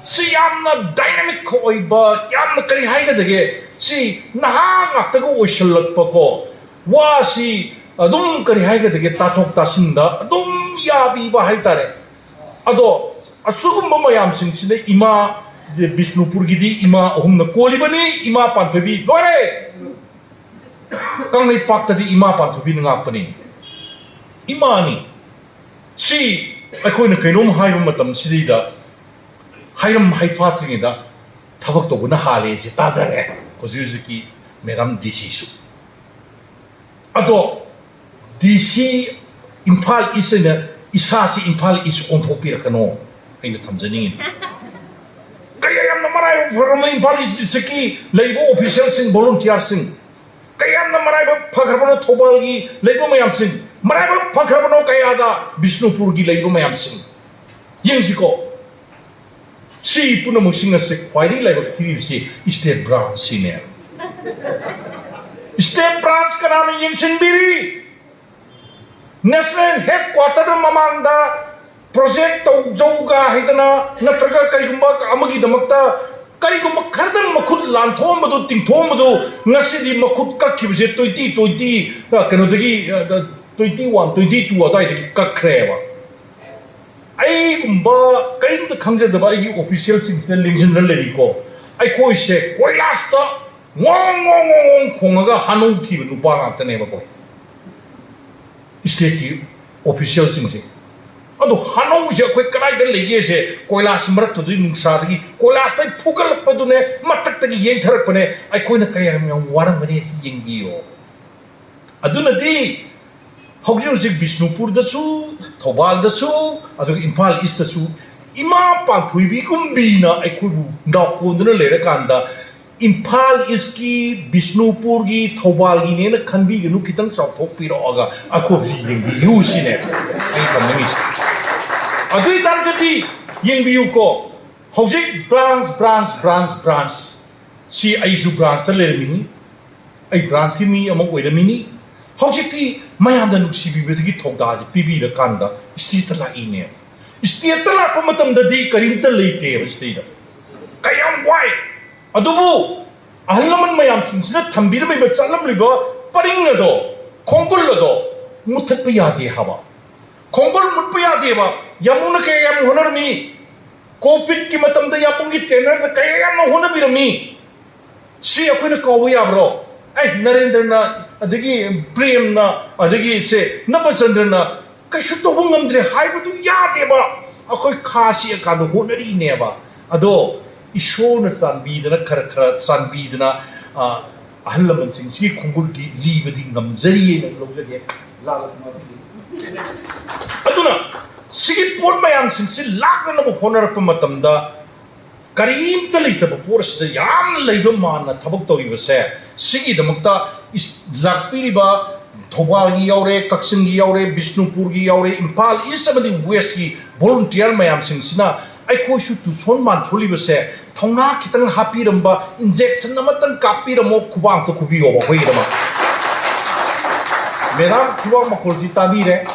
ꯁꯤ ꯌꯥꯝꯅ ꯗꯥꯏꯅꯥꯃꯤꯛ ꯑꯣꯏꯕ, ꯌꯥꯝꯅ ꯀꯔꯤ ꯍꯥꯏꯒꯗꯒꯦ, ꯁꯤ ꯅꯍꯥ ꯉꯥꯛꯇꯒ ꯑꯣꯏꯁꯜꯂꯛꯄꯀꯣ꯫ ꯋꯥꯁꯤ ꯑꯗꯨꯝ ꯀꯔꯤ ꯍꯥꯏꯒꯗꯒꯦ, ꯇꯥꯊꯣꯛ ꯇꯥꯁꯤꯟꯗ ꯑꯗꯨꯝ ꯌꯥꯕꯤꯕ ꯍꯥꯏꯇꯥꯔꯦ꯫ ꯑꯗꯣ ꯑꯁꯤꯒꯨꯝꯕ ꯃꯌꯥꯝꯁꯤꯡꯁꯤꯅ ꯏꯃꯥ, ꯕꯤꯁꯅꯨꯄꯨꯔꯒꯤꯗꯤ ꯏꯃꯥ ꯑꯍꯨꯝꯅ ꯀꯣꯜꯂꯤꯕꯅꯤ, ꯏꯃꯥ ꯄꯥꯟꯊꯣꯏꯕꯤ ꯂꯣꯏꯔꯦ꯫ ꯀꯪꯂꯩꯄꯥꯛꯇꯗꯤ ꯏꯃꯥ ꯄꯥꯟꯊꯣꯏꯕꯤꯅ ꯉꯥꯛꯄꯅꯤ꯫ ꯏꯃꯥꯅꯤ꯫ ꯁꯤ ꯑꯩꯈꯣꯏꯅ ꯀꯩꯅꯣꯝ ꯍꯥꯏꯕ ꯃꯇꯝꯁꯤꯗꯩꯗ ꯍꯥꯏꯔꯝ ꯍꯩꯐꯥꯠꯇ꯭ꯔꯤꯉꯩꯗ ꯊꯕꯛ ꯇꯧꯕꯅ ꯍꯥꯜꯂꯦꯁꯦ ꯇꯥꯖꯔꯦ ꯍꯧꯖꯤꯛ ꯍꯧꯖꯤꯛꯀꯤ ꯃꯦꯗꯥꯝ ꯗꯤ ꯁꯤꯁꯨ꯫ ꯑꯗꯣ ꯗꯤ ꯁꯤ ꯏꯝꯐꯥꯜ ꯏꯁ ꯑꯣꯏꯅ ꯏꯁꯥꯁꯤ ꯏꯝꯐꯥꯜ ꯏꯁ ꯑꯣꯟꯊꯣꯛꯄꯤꯔꯛꯀꯅꯣ ꯑꯩꯅ ꯊꯝꯖꯅꯤꯡꯉꯤ꯫ ꯀꯌꯥ ꯌꯥꯝꯅ ꯃꯔꯥꯏꯕꯛ ꯐꯔꯕꯅꯣ ꯏꯝꯐꯥꯜ ꯏꯁ ꯗꯤꯁꯇ꯭ꯔꯤꯛꯀꯤ ꯂꯩꯔꯤꯕ ꯑꯣꯐꯤꯁꯤꯌꯦꯜꯁꯤꯡ, ꯚꯣꯂꯨꯟꯇꯤꯌꯥꯔꯁꯤꯡ, ꯀꯌꯥꯝꯅ ꯃꯔꯥꯏꯕꯛ ꯐꯈ꯭ꯔꯕꯅꯣ ꯊꯧꯕꯥꯜꯒꯤ ꯂꯩꯕ ꯃꯌꯥꯝꯁꯤꯡ, ꯃꯔꯥꯏꯕꯛ ꯐꯈ꯭ꯔꯕꯅꯣ ꯀꯌꯥꯗ ꯕꯤꯁꯅꯨꯄꯨꯔꯒꯤ ꯂꯩꯕ ꯃꯌꯥꯝꯁꯤꯡ꯫ ꯌꯦꯡꯁꯤꯀꯣ, ꯁꯤ ꯄꯨꯝꯅꯃꯛꯁꯤꯡ ꯑꯁꯦ ꯈ꯭ꯋꯥꯏꯗꯒꯤ ꯂꯥꯏꯕꯛ ꯊꯤꯔꯤꯕꯁꯤ ꯁ꯭ꯇꯦꯠ ꯕ꯭ꯔꯥꯟꯁꯁꯤꯅꯦ꯫ ꯁ꯭ꯇꯦꯠ ꯕ꯭ꯔꯥꯟꯁ ꯀꯅꯥꯅ ꯌꯦꯡꯁꯤꯟꯕꯤꯔꯤ? ꯅꯦꯁꯅꯦꯜ ꯍꯦꯗ ꯀ꯭ꯋꯥꯇꯔ ꯃꯃꯥꯡꯗ ꯄ꯭ꯔꯣꯖꯦꯛ ꯇꯧꯖꯧꯒ ꯍꯥꯏꯗꯅ ꯅꯠꯇ꯭ꯔꯒ ꯀꯔꯤꯒꯨꯝꯕ ꯑꯃꯒꯤꯗꯃꯛꯇ ꯀꯔꯤꯒꯨꯝꯕ ꯈꯔꯗꯪ ꯃꯈꯨꯠ ꯂꯥꯟꯊꯣꯛꯑꯝꯕꯗꯨ, ꯇꯤꯡꯊꯣꯛꯑꯝꯕꯗꯨ, ꯉꯁꯤꯗꯤ ꯃꯈꯨꯠ ꯀꯛꯈꯤꯕꯁꯦ ꯇ꯭ꯋꯦꯟꯇꯤ ꯇ꯭ꯋꯦꯟꯇꯤ, ꯑ, ꯀꯩꯅꯣꯗꯒꯤ, ꯑ, ꯇ꯭ꯋꯦꯟꯇꯤ ꯋꯥꯟ, ꯇ꯭ꯋꯦꯟꯇꯤ ꯇꯨ ꯑꯗꯨꯋꯥꯏꯗꯒꯤ ꯀꯛꯈ꯭ꯔꯦꯕ꯫ ꯑꯩꯒꯨꯝꯕ ꯀꯔꯤꯝꯇ ꯈꯪꯖꯗꯕ ꯑꯩꯒꯤ ꯑꯣꯐꯤꯁꯤꯌꯦꯜꯁꯤꯡꯁꯤꯅ ꯂꯦꯡꯁꯤꯟꯗ ꯂꯩꯔꯤꯀꯣ꯫ ꯑꯩꯈꯣꯏꯁꯦ ꯀꯣꯏꯂꯥꯁꯇ ꯉꯣꯡ ꯉꯣꯡ ꯉꯣꯡ ꯉꯣꯡ ꯈꯣꯡꯉꯒ ꯍꯥꯅꯧ ꯊꯤꯕ ꯅꯨꯄꯥ ꯉꯥꯛꯇꯅꯦꯕꯀꯣ ꯁ꯭ꯇꯦꯠꯀꯤ ꯑꯣꯐꯤꯁꯤꯌꯦꯜꯁꯤꯡꯁꯦ꯫ ꯑꯗꯣ ꯍꯥꯅꯧꯁꯦ ꯑꯩꯈꯣꯏ ꯀꯗꯥꯏꯗ ꯂꯩꯒꯦꯁꯦ ꯀꯣꯏꯂꯥꯁ ꯃꯔꯛꯇꯨꯗꯒꯤ ꯅꯨꯡꯁꯥꯗꯒꯤ ꯀꯣꯏꯂꯥꯁꯇꯒꯤ ꯐꯨꯒꯠꯂꯛꯄꯗꯨꯅꯦ, ꯃꯊꯛꯇꯒꯤ ꯌꯩꯊꯔꯛꯄꯅꯦ꯫ ꯑꯩꯈꯣꯏꯅ ꯀꯌꯥꯝ ꯌꯥꯝ ꯋꯥꯔꯝꯒꯅꯤ ꯁꯤ ꯌꯦꯡꯕꯤꯌꯣ꯫ ꯑꯗꯨꯅꯗꯤ ꯍꯧꯖꯤꯛ ꯍꯧꯖꯤꯛ ꯕꯤꯁꯅꯨꯄꯨꯔꯗꯁꯨ, ꯊꯧꯕꯥꯜꯗꯁꯨ, ꯑꯗꯨꯒ ꯏꯝꯐꯥꯜ ꯏꯁꯇꯁꯨ ꯏꯃꯥ ꯄꯥꯟꯊꯣꯏꯕꯤ ꯀꯨꯝꯕꯤꯅ ꯑꯩꯈꯣꯏꯕꯨ ꯅꯥꯎꯀꯣꯟꯗꯨꯅ ꯂꯩꯔꯀꯥꯟꯗ ꯏꯝꯐꯥꯜ ꯏꯁꯀꯤ, ꯕꯤꯁꯅꯨꯄꯨꯔꯒꯤ, ꯊꯧꯕꯥꯜꯒꯤꯅꯦꯅ ꯈꯟꯕꯤꯒꯅꯨ, ꯈꯤꯇꯪ ꯆꯥꯎꯊꯣꯛꯄꯤꯔꯛꯑꯒ ꯑꯩꯈꯣꯏꯕꯨꯁꯨ ꯌꯦꯡꯕꯤꯌꯨ ꯁꯤꯅꯦ ꯑꯩ ꯇꯝꯅꯤꯡꯉꯤꯁꯦ꯫ ꯑꯗꯨ ꯑꯣꯏꯇꯥꯔꯒꯗꯤ ꯌꯦꯡꯕꯤꯌꯨꯀꯣ, ꯍꯧꯖꯤꯛ ꯕ꯭ꯔꯥꯟꯁ, ꯕ꯭ꯔꯥꯟꯁ, ꯕ꯭ꯔꯥꯟꯁ, ꯕ꯭ꯔꯥꯟꯁ, ꯁꯤ ꯑꯩꯁꯨ ꯕ꯭ꯔꯥꯟꯁꯇ ꯂꯩꯔꯝꯃꯤꯅꯤ, ꯑꯩ ꯕ꯭ꯔꯥꯟꯁꯀꯤ ꯃꯤ ꯑꯃ ꯑꯣꯏꯔꯝꯃꯤꯅꯤ꯫ ꯍꯧꯖꯤꯛꯇꯤ ꯃꯌꯥꯝꯅ ꯅꯨꯡꯁꯤꯕꯤꯕꯗꯒꯤ ꯊꯧꯗꯥꯁꯦ ꯄꯤꯕꯤꯔꯀꯥꯟꯗ ꯁ꯭ꯇꯦꯠꯇ ꯂꯥꯛꯏꯅꯦ꯫ ꯁ꯭ꯇꯦꯠꯇ ꯂꯥꯛꯄ ꯃꯇꯝꯗꯗꯤ ꯀꯔꯤꯝꯇ ꯂꯩꯇꯦꯕ ꯁꯤꯗꯩꯗ꯫ ꯀꯌꯥꯝ ꯋꯥꯏ꯫ ꯑꯗꯨꯕꯨ ꯑꯍꯜ ꯂꯃꯟ ꯃꯌꯥꯝꯁꯤꯡꯁꯤꯅ ꯊꯝꯕꯤꯔꯝꯃꯤꯕ, ꯆꯠꯂꯝꯂꯤꯕ ꯄꯔꯤꯡ ꯑꯗꯣ, ꯈꯣꯡꯒꯨꯜ ꯑꯗꯣ ꯃꯨꯊꯠꯄ ꯌꯥꯗꯦ ꯍꯥꯏꯕ꯫ ꯈꯣꯡꯒꯨꯜ ꯃꯨꯠꯄ ꯌꯥꯗꯦꯕ꯫ ꯌꯥꯝꯕꯨꯡꯅ ꯀꯌꯥ ꯌꯥꯝ ꯍꯣꯠꯅꯔꯝꯃꯤ꯫ ꯀꯣꯚꯤꯗꯀꯤ ꯃꯇꯝꯗ ꯌꯥꯝꯕꯨꯡꯒꯤ ꯇ꯭ꯔꯦꯅꯔꯗ ꯀꯌꯥ ꯌꯥꯝꯅ ꯍꯣꯠꯅꯕꯤꯔꯝꯃꯤ꯫ ꯁꯤ ꯑꯩꯈꯣꯏꯅ ꯀꯥꯎꯕ ꯌꯥꯕ꯭ꯔꯣ? ꯑꯩ ꯅꯔꯦꯟꯗ꯭ꯔꯅ, ꯑꯗꯒꯤ ꯄ꯭ꯔꯦꯝꯅ, ꯑꯗꯒꯤ ꯁꯦ ꯅꯕꯆꯟꯗ꯭ꯔꯅ ꯀꯩꯁꯨ ꯇꯧꯕ ꯉꯝꯗ꯭ꯔꯦ ꯍꯥꯏꯕꯗꯨ ꯌꯥꯗꯦꯕ꯫ ꯑꯩꯈꯣꯏ ꯈꯥ ꯁꯤꯛꯑꯀꯥꯟꯗ ꯍꯣꯠꯅꯔꯤꯅꯦꯕ꯫ ꯑꯗꯣ ꯏꯁꯣꯔꯅ ꯆꯥꯟꯕꯤꯗꯅ, ꯈꯔ ꯈꯔ ꯆꯥꯟꯕꯤꯗꯅ, ꯑ, ꯑꯍꯜ ꯂꯃꯟꯁꯤꯡꯁꯤꯒꯤ ꯈꯣꯡꯒꯨꯜꯗꯤ ꯂꯤꯕꯗꯤ ꯉꯝꯖꯔꯤꯑꯅ ꯂꯧꯖꯒꯦ꯫ ꯂꯥꯜꯂꯁꯨ ꯃꯥꯡꯖꯗꯦ꯫ ꯑꯗꯨꯅ ꯁꯤꯒꯤ ꯄꯣꯠ ꯃꯌꯥꯝꯁꯤꯡꯁꯤ ꯂꯥꯛꯅꯅꯕ ꯍꯣꯠꯅꯔꯛꯄ ꯃꯇꯝꯗ ꯀꯔꯤꯝꯇ ꯂꯩꯇꯕ ꯄꯣꯠ ꯑꯁꯤꯗ ꯌꯥꯝꯅ ꯂꯩꯕ ꯃꯥꯟꯅ ꯊꯕꯛ ꯇꯧꯔꯤꯕꯁꯦ, ꯁꯤꯒꯤꯗꯃꯛꯇ ꯏꯁ-, ꯂꯥꯛꯄꯤꯔꯤꯕ ꯊꯧꯕꯥꯜꯒꯤ ꯌꯥꯎꯔꯦ, ꯀꯛꯆꯤꯡꯒꯤ ꯌꯥꯎꯔꯦ, ꯕꯤꯁꯅꯨꯄꯨꯔꯒꯤ ꯌꯥꯎꯔꯦ, ꯏꯝꯐꯥꯜ ꯏꯁ ꯑꯃꯗꯤ ꯋꯦꯁꯀꯤ ꯚꯣꯂꯨꯟꯇꯤꯌꯔ ꯃꯌꯥꯝꯁꯤꯡꯁꯤꯅ ꯑꯩꯈꯣꯏꯁꯨ ꯇꯨꯁꯣꯟ ꯃꯥꯟꯁꯣꯜꯂꯤꯕꯁꯦ ꯊꯧꯅꯥ ꯈꯤꯇꯪ ꯍꯥꯞꯄꯤꯔꯝꯕ, ꯏꯟꯖꯦꯛꯁꯟ ꯑꯃꯇꯪ ꯀꯥꯞꯄꯤꯔꯝꯃꯣ, ꯈꯨꯕꯥꯛꯇ ꯈꯨꯕꯤꯌꯣꯕ ꯑꯩꯈꯣꯏꯒꯤꯗꯃꯛ꯫ ꯃꯦꯗꯥꯝ, ꯈꯨꯕꯥꯛ ꯃꯈꯣꯜꯁꯤ ꯇꯥꯕꯤꯔꯦ꯫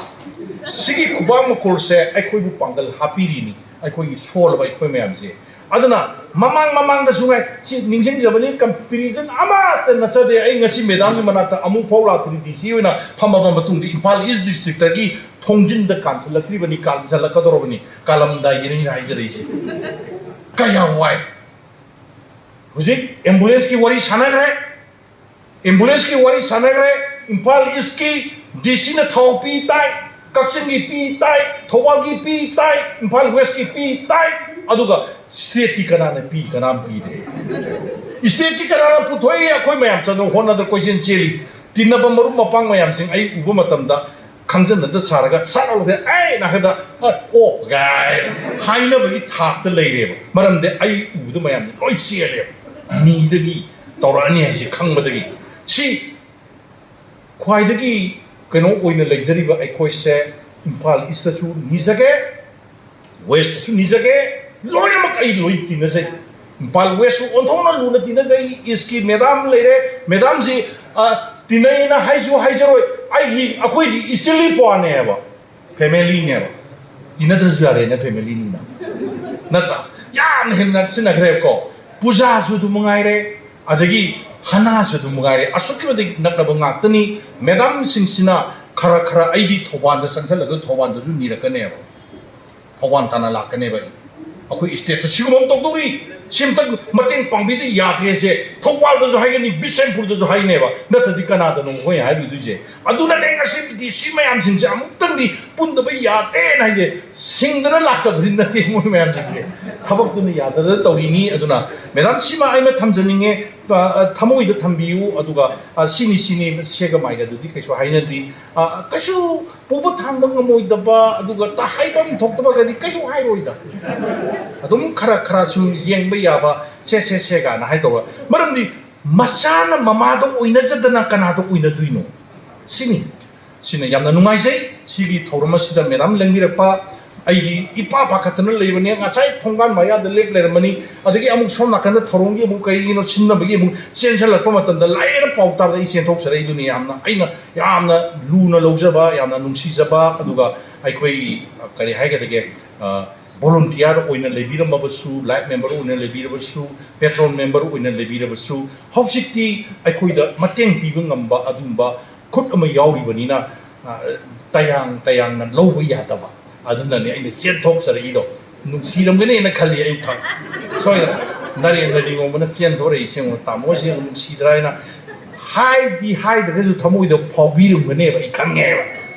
ꯁꯤꯒꯤ ꯈꯨꯕꯥꯛ ꯃꯈꯣꯜꯁꯦ ꯑꯩꯈꯣꯏꯕꯨ ꯄꯥꯡꯒꯜ ꯍꯥꯞꯄꯤꯔꯤꯅꯤ, ꯑꯩꯈꯣꯏꯒꯤ ꯁꯣꯜꯂꯕ ꯑꯩꯈꯣꯏ ꯃꯌꯥꯝꯁꯦ꯫ ꯑꯗꯨꯅ ꯃꯃꯥꯡ ꯃꯃꯥꯡꯗꯁꯨ ꯉꯥꯏ, ꯁꯤ ꯅꯤꯡꯁꯤꯡꯖꯕꯅꯤ, ꯀꯝꯄꯦꯔꯤꯖꯟ ꯑꯃꯠꯇ ꯅꯠꯆꯗꯦ꯫ ꯑꯩ ꯉꯁꯤ ꯃꯦꯗꯥꯝꯒꯤ ꯃꯅꯥꯛꯇ ꯑꯃꯨꯛ ꯐꯥꯎ ꯂꯥꯛꯇ꯭ꯔꯤ, ꯗꯤ ꯁꯤ ꯑꯣꯏꯅ ꯐꯝꯃꯕ ꯃꯇꯨꯡꯗ ꯏꯝꯐꯥꯜ ꯏꯁ ꯗꯤꯁꯇ꯭ꯔꯤꯛꯇꯒꯤ ꯊꯣꯡꯖꯤꯟꯗ ꯀꯥꯟꯁꯤꯜꯂꯛꯇ꯭ꯔꯤꯕꯅꯤ, ꯀꯥꯟꯁꯤꯜꯂꯛꯀꯗꯧꯔꯕꯅꯤ꯫ ꯀꯥꯂꯝꯗꯥꯏꯒꯤꯅꯤ ꯑꯩꯅ ꯍꯥꯏꯖꯔꯛꯏꯁꯦ꯫ ꯀꯌꯥ ꯋꯥꯏ꯫ ꯍꯧꯖꯤꯛ ꯑꯦꯝꯕꯨꯂꯦꯟꯁꯀꯤ ꯋꯥꯔꯤ ꯁꯥꯟꯅꯈ꯭ꯔꯦ, ꯑꯦꯝꯕꯨꯂꯦꯟꯁꯀꯤ ꯋꯥꯔꯤ ꯁꯥꯟꯅꯈ꯭ꯔꯦ꯫ ꯏꯝꯐꯥꯜ ꯏꯁꯀꯤ ꯗꯤ ꯁꯤꯅ ꯊꯥꯎ ꯄꯤ ꯇꯥꯏ, ꯀꯛꯆꯤꯡꯒꯤ ꯄꯤ ꯇꯥꯏ, ꯊꯧꯕꯥꯜꯒꯤ ꯄꯤ ꯇꯥꯏ, ꯏꯝꯐꯥꯜ ꯋꯦꯁꯀꯤ ꯄꯤ ꯇꯥꯏ, ꯑꯗꯨꯒ ꯁ꯭ꯇꯦꯠꯀꯤ ꯀꯅꯥꯅ ꯄꯤ, ꯀꯅꯥꯝ ꯄꯤꯗꯦ꯫ ꯁ꯭ꯇꯦꯠꯀꯤ ꯀꯅꯥꯅ ꯄꯨꯊꯣꯛꯏ? ꯑꯩꯈꯣꯏ ꯃꯌꯥꯝ ꯆꯪꯗꯅ ꯍꯣꯠꯅꯗꯅ ꯀꯣꯏꯆꯦꯟ ꯆꯦꯜꯂꯤ꯫ ꯇꯤꯟꯅꯕ ꯃꯔꯨꯞ ꯃꯄꯥꯡ ꯃꯌꯥꯝꯁꯤꯡ ꯑꯩ ꯎꯕ ꯃꯇꯝꯗ ꯈꯪꯖꯟꯅꯗ ꯁꯥꯔꯒ ꯁꯠ ꯂꯥꯎꯅ "ꯑꯩ" ꯅꯥꯀꯟꯗ "ꯑ, ꯑꯣ" ꯒꯥꯏ ꯍꯥꯏꯅꯕꯒꯤ ꯊꯥꯛꯇ ꯂꯩꯔꯦꯕ꯫ ꯃꯔꯝꯗꯤ ꯑꯩ ꯎꯕꯗ ꯃꯌꯥꯝ ꯂꯣꯏ ꯆꯦꯜꯂꯦꯕ꯫ ꯃꯤꯗꯒꯤ ꯇꯧꯔꯛꯑꯅꯤ ꯍꯥꯏꯁꯦ ꯈꯪꯕꯗꯒꯤ꯫ ꯁꯤ ꯈ꯭ꯋꯥꯏꯗꯒꯤ ꯀꯩꯅꯣ ꯑꯣꯏꯅ ꯂꯩꯖꯔꯤꯕ ꯑꯩꯈꯣꯏꯁꯦ ꯏꯝꯐꯥꯜ ꯏꯁꯇꯁꯨ ꯅꯤꯖꯒꯦ, ꯋꯦꯁꯇꯁꯨ ꯅꯤꯖꯒꯦ, ꯂꯣꯏꯅꯃꯛ ꯑꯩ ꯂꯣꯏ ꯇꯤꯟꯅꯖꯩ꯫ ꯏꯝꯐꯥꯜ ꯋꯦꯁꯁꯨ ꯑꯣꯟꯊꯣꯛꯅ ꯂꯨꯅ ꯇꯤꯟꯅꯖꯩ꯫ ꯏꯁꯀꯤ ꯃꯦꯗꯥꯝ ꯂꯩꯔꯦ, ꯃꯦꯗꯥꯝꯁꯤ, ꯑ, ꯇꯤꯟꯅꯩꯅ ꯍꯥꯏꯁꯨ ꯍꯥꯏꯖꯔꯣꯏ, ꯑꯩꯒꯤ, ꯑꯩꯈꯣꯏꯗꯤ ꯏꯆꯤꯜ ꯏꯄ꯭ꯋꯥꯅꯦꯕ, ꯐꯦꯃꯤꯂꯤꯅꯦꯕ, ꯇꯤꯟꯅꯗ꯭ꯔꯁꯨ ꯌꯥꯔꯦꯅ ꯐꯦꯃꯤꯂꯤꯅꯤꯅ, ꯅꯠꯇ꯭ꯔꯥ? ꯌꯥꯝꯅ ꯍꯦꯟꯅ ꯅꯛꯁꯤꯟꯅꯈ꯭ꯔꯦꯕꯀꯣ꯫ ꯄꯨꯖꯥꯁꯨ ꯑꯗꯨꯝ ꯃꯉꯥꯏꯔꯦ, ꯑꯗꯒꯤ ꯍꯅꯥꯁꯨ ꯑꯗꯨꯝ ꯃꯉꯥꯏꯔꯦ, ꯑꯁꯨꯛꯀꯤ ꯃꯇꯤꯛ ꯅꯛꯅꯕ ꯉꯥꯛꯇꯅꯤ꯫ ꯃꯦꯗꯥꯝꯁꯤꯡꯁꯤꯅ ꯈꯔ ꯈꯔ ꯑꯩꯗꯤ ꯊꯧꯕꯥꯜꯗ ꯆꯪꯁꯤꯜꯂꯒ ꯊꯧꯕꯥꯜꯗꯁꯨ ꯅꯤꯔꯛꯀꯅꯦꯕ꯫ ꯊꯧꯕꯥꯜ ꯇꯥꯟꯅ ꯂꯥꯛꯀꯅꯦꯕ꯫ ꯑꯩꯈꯣꯏ ꯏꯁꯇꯦꯠꯇ ꯁꯤꯒꯨꯝꯕ ꯑꯃ ꯇꯧꯗꯧꯔꯤ, ꯁꯤꯝꯇꯪ ꯃꯇꯦꯡ ꯄꯥꯡꯕꯤꯗ ꯌꯥꯗ꯭ꯔꯦꯁꯦ ꯊꯧꯕꯥꯜꯗꯁꯨ ꯍꯥꯏꯒꯅꯤ, ꯕꯤꯁꯦꯝꯄꯨꯔꯗꯁꯨ ꯍꯥꯏꯅꯦꯕ꯫ ꯅꯠꯇ꯭ꯔꯗꯤ ꯀꯅꯥꯗꯅꯣ ꯑꯩꯈꯣꯏꯅ ꯍꯥꯏꯕꯤꯗꯣꯏꯁꯦ? ꯑꯗꯨꯅꯅꯦ ꯉꯁꯤ ꯗꯤ ꯁꯤ ꯃꯌꯥꯝꯁꯤꯡꯁꯦ ꯑꯃꯨꯛꯇꯪꯗꯤ ꯄꯨꯟꯗꯕ ꯌꯥꯗꯦꯅ ꯍꯥꯏꯁꯦ꯫ ꯁꯤꯡꯗꯅ ꯂꯥꯛꯇꯕꯗꯤ ꯅꯠꯇꯦ ꯃꯣꯏ ꯃꯌꯥꯝꯁꯤꯡꯁꯦ, ꯊꯕꯛꯇꯨꯅ ꯌꯥꯗꯗꯅ ꯇꯧꯔꯤꯅꯤ꯫ ꯑꯗꯨꯅ ꯃꯦꯗꯥꯝ, ꯁꯤꯃ ꯑꯩꯅ ꯊꯝꯖꯅꯤꯡꯉꯦ, ꯑ, ꯑ, ꯊꯃꯣꯏꯗ ꯊꯝꯕꯤꯌꯨ꯫ ꯑꯗꯨꯒ, ꯑ, ꯁꯤꯅꯤ ꯁꯤꯅꯤ ꯁꯦꯒ ꯃꯥꯏꯒꯗꯨꯗꯤ ꯀꯩꯁꯨ ꯍꯥꯏꯅꯗ꯭ꯔꯤ꯫ ꯑ, ꯀꯩꯁꯨ ꯄꯨꯕ ꯊꯥꯡꯕ ꯉꯝꯃꯣꯏꯗꯕ, ꯑꯗꯨꯒ ꯇ-, ꯍꯥꯏꯐꯝ ꯊꯣꯛꯇꯕꯒꯗꯤ ꯀꯩꯁꯨ ꯍꯥꯏꯔꯣꯏꯗ꯫ ꯑꯗꯨꯝ ꯈꯔ ꯈꯔ ꯁꯨꯝ ꯌꯦꯡꯕ ꯌꯥꯕ, "ꯁꯦ, ꯁꯦ, ꯁꯦ" ꯀꯥꯏꯅ ꯍꯥꯏꯗꯧꯕ꯫ ꯃꯔꯝꯗꯤ ꯃꯆꯥꯅ ꯃꯃꯥꯗ ꯑꯣꯏꯅꯖꯗꯅ ꯀꯅꯥꯗ ꯑꯣꯏꯅꯗꯣꯏꯅꯣ? ꯁꯤꯅꯤ꯫ ꯁꯤꯅ ꯌꯥꯝꯅ ꯅꯨꯡꯉꯥꯏꯖꯩ꯫ ꯁꯤꯒꯤ ꯊꯧꯔꯝ ꯑꯁꯤꯗ ꯃꯦꯗꯥꯝ ꯂꯦꯡꯕꯤꯔꯛꯄ, ꯑꯩꯗꯤ ꯏꯄꯥ ꯄꯥꯈꯠꯇꯅ ꯂꯩꯕꯅꯦ꯫ ꯉꯁꯥꯏ ꯊꯣꯡꯒꯥꯟ ꯃꯌꯥꯗ ꯂꯦꯞ ꯂꯩꯔꯝꯃꯅꯤ, ꯑꯗꯒꯤ ꯑꯃꯨꯛ ꯁꯣꯝ ꯅꯥꯀꯟꯗ ꯊꯧꯔꯝꯒꯤ ꯑꯃꯨꯛ ꯀꯩꯒꯤꯅꯣ ꯁꯤꯟꯅꯕꯒꯤ ꯑꯃꯨꯛ ꯆꯦꯟꯁꯤꯜꯂꯛꯄ ꯃꯇꯝꯗ ꯂꯥꯏꯔ ꯄꯥꯎ ꯇꯥꯕꯗ ꯑꯩ ꯆꯦꯟꯊꯣꯛꯆꯔꯛꯏꯗꯨꯅꯤ꯫ ꯌꯥꯝꯅ, ꯑꯩꯅ ꯌꯥꯝꯅ ꯂꯨꯅ ꯂꯧꯖꯕ, ꯌꯥꯝꯅ ꯅꯨꯡꯁꯤꯖꯕ, ꯑꯗꯨꯒ ꯑꯩꯈꯣꯏꯒꯤ, ꯀꯔꯤ ꯍꯥꯏꯒꯗꯒꯦ, ꯚꯣꯂꯨꯟꯇꯤꯌꯥꯔ ꯑꯣꯏꯅ ꯂꯩꯕꯤꯔꯝꯃꯕꯁꯨ, ꯂꯥꯏꯐ ꯃꯦꯝꯕꯔ ꯑꯣꯏꯅ ꯂꯩꯕꯤꯔꯕꯁꯨ, ꯄꯦꯇ꯭ꯔꯣꯟ ꯃꯦꯝꯕꯔ ꯑꯣꯏꯅ ꯂꯩꯕꯤꯔꯕꯁꯨ, ꯍꯧꯖꯤꯛꯇꯤ ꯑꯩꯈꯣꯏꯗ ꯃꯇꯦꯡ ꯄꯤꯕ ꯉꯝꯕ ꯑꯗꯨꯒꯨꯝꯕ ꯈꯨꯠ ꯑꯃ ꯌꯥꯎꯔꯤꯕꯅꯤꯅ, ꯑ, ꯇꯌꯥꯡ ꯇꯌꯥꯡꯅ ꯂꯧꯕ ꯌꯥꯗꯕ꯫ ꯑꯗꯨꯅꯅꯦ ꯑꯩꯅ ꯆꯦꯟꯊꯣꯛꯆꯔꯛꯏꯗꯣ꯫ ꯅꯨꯡꯁꯤꯔꯝꯒꯅꯦꯅ ꯈꯜꯂꯤ ꯑꯩ ꯊ-, ꯁꯣꯏꯗꯅ꯫ ꯅꯔꯦꯟꯗ꯭ꯔ ꯅꯤꯉꯣꯝꯕꯅ ꯆꯦꯟꯊꯣꯔꯛꯏꯁꯦ ꯌꯦꯡꯉꯣ, "ꯇꯥꯃꯣꯁꯦ ꯌꯥꯝ ꯅꯨꯡꯁꯤꯗ꯭ꯔꯥ?" ꯍꯥꯏꯅ ꯍꯥꯏꯗꯤ ꯍꯥꯏꯗ꯭ꯔꯒꯁꯨ ꯊꯃꯣꯏꯗ ꯐꯥꯎꯕꯤꯔꯝꯒꯅꯦꯕ, ꯑꯩ ꯈꯪꯉꯦꯕ꯫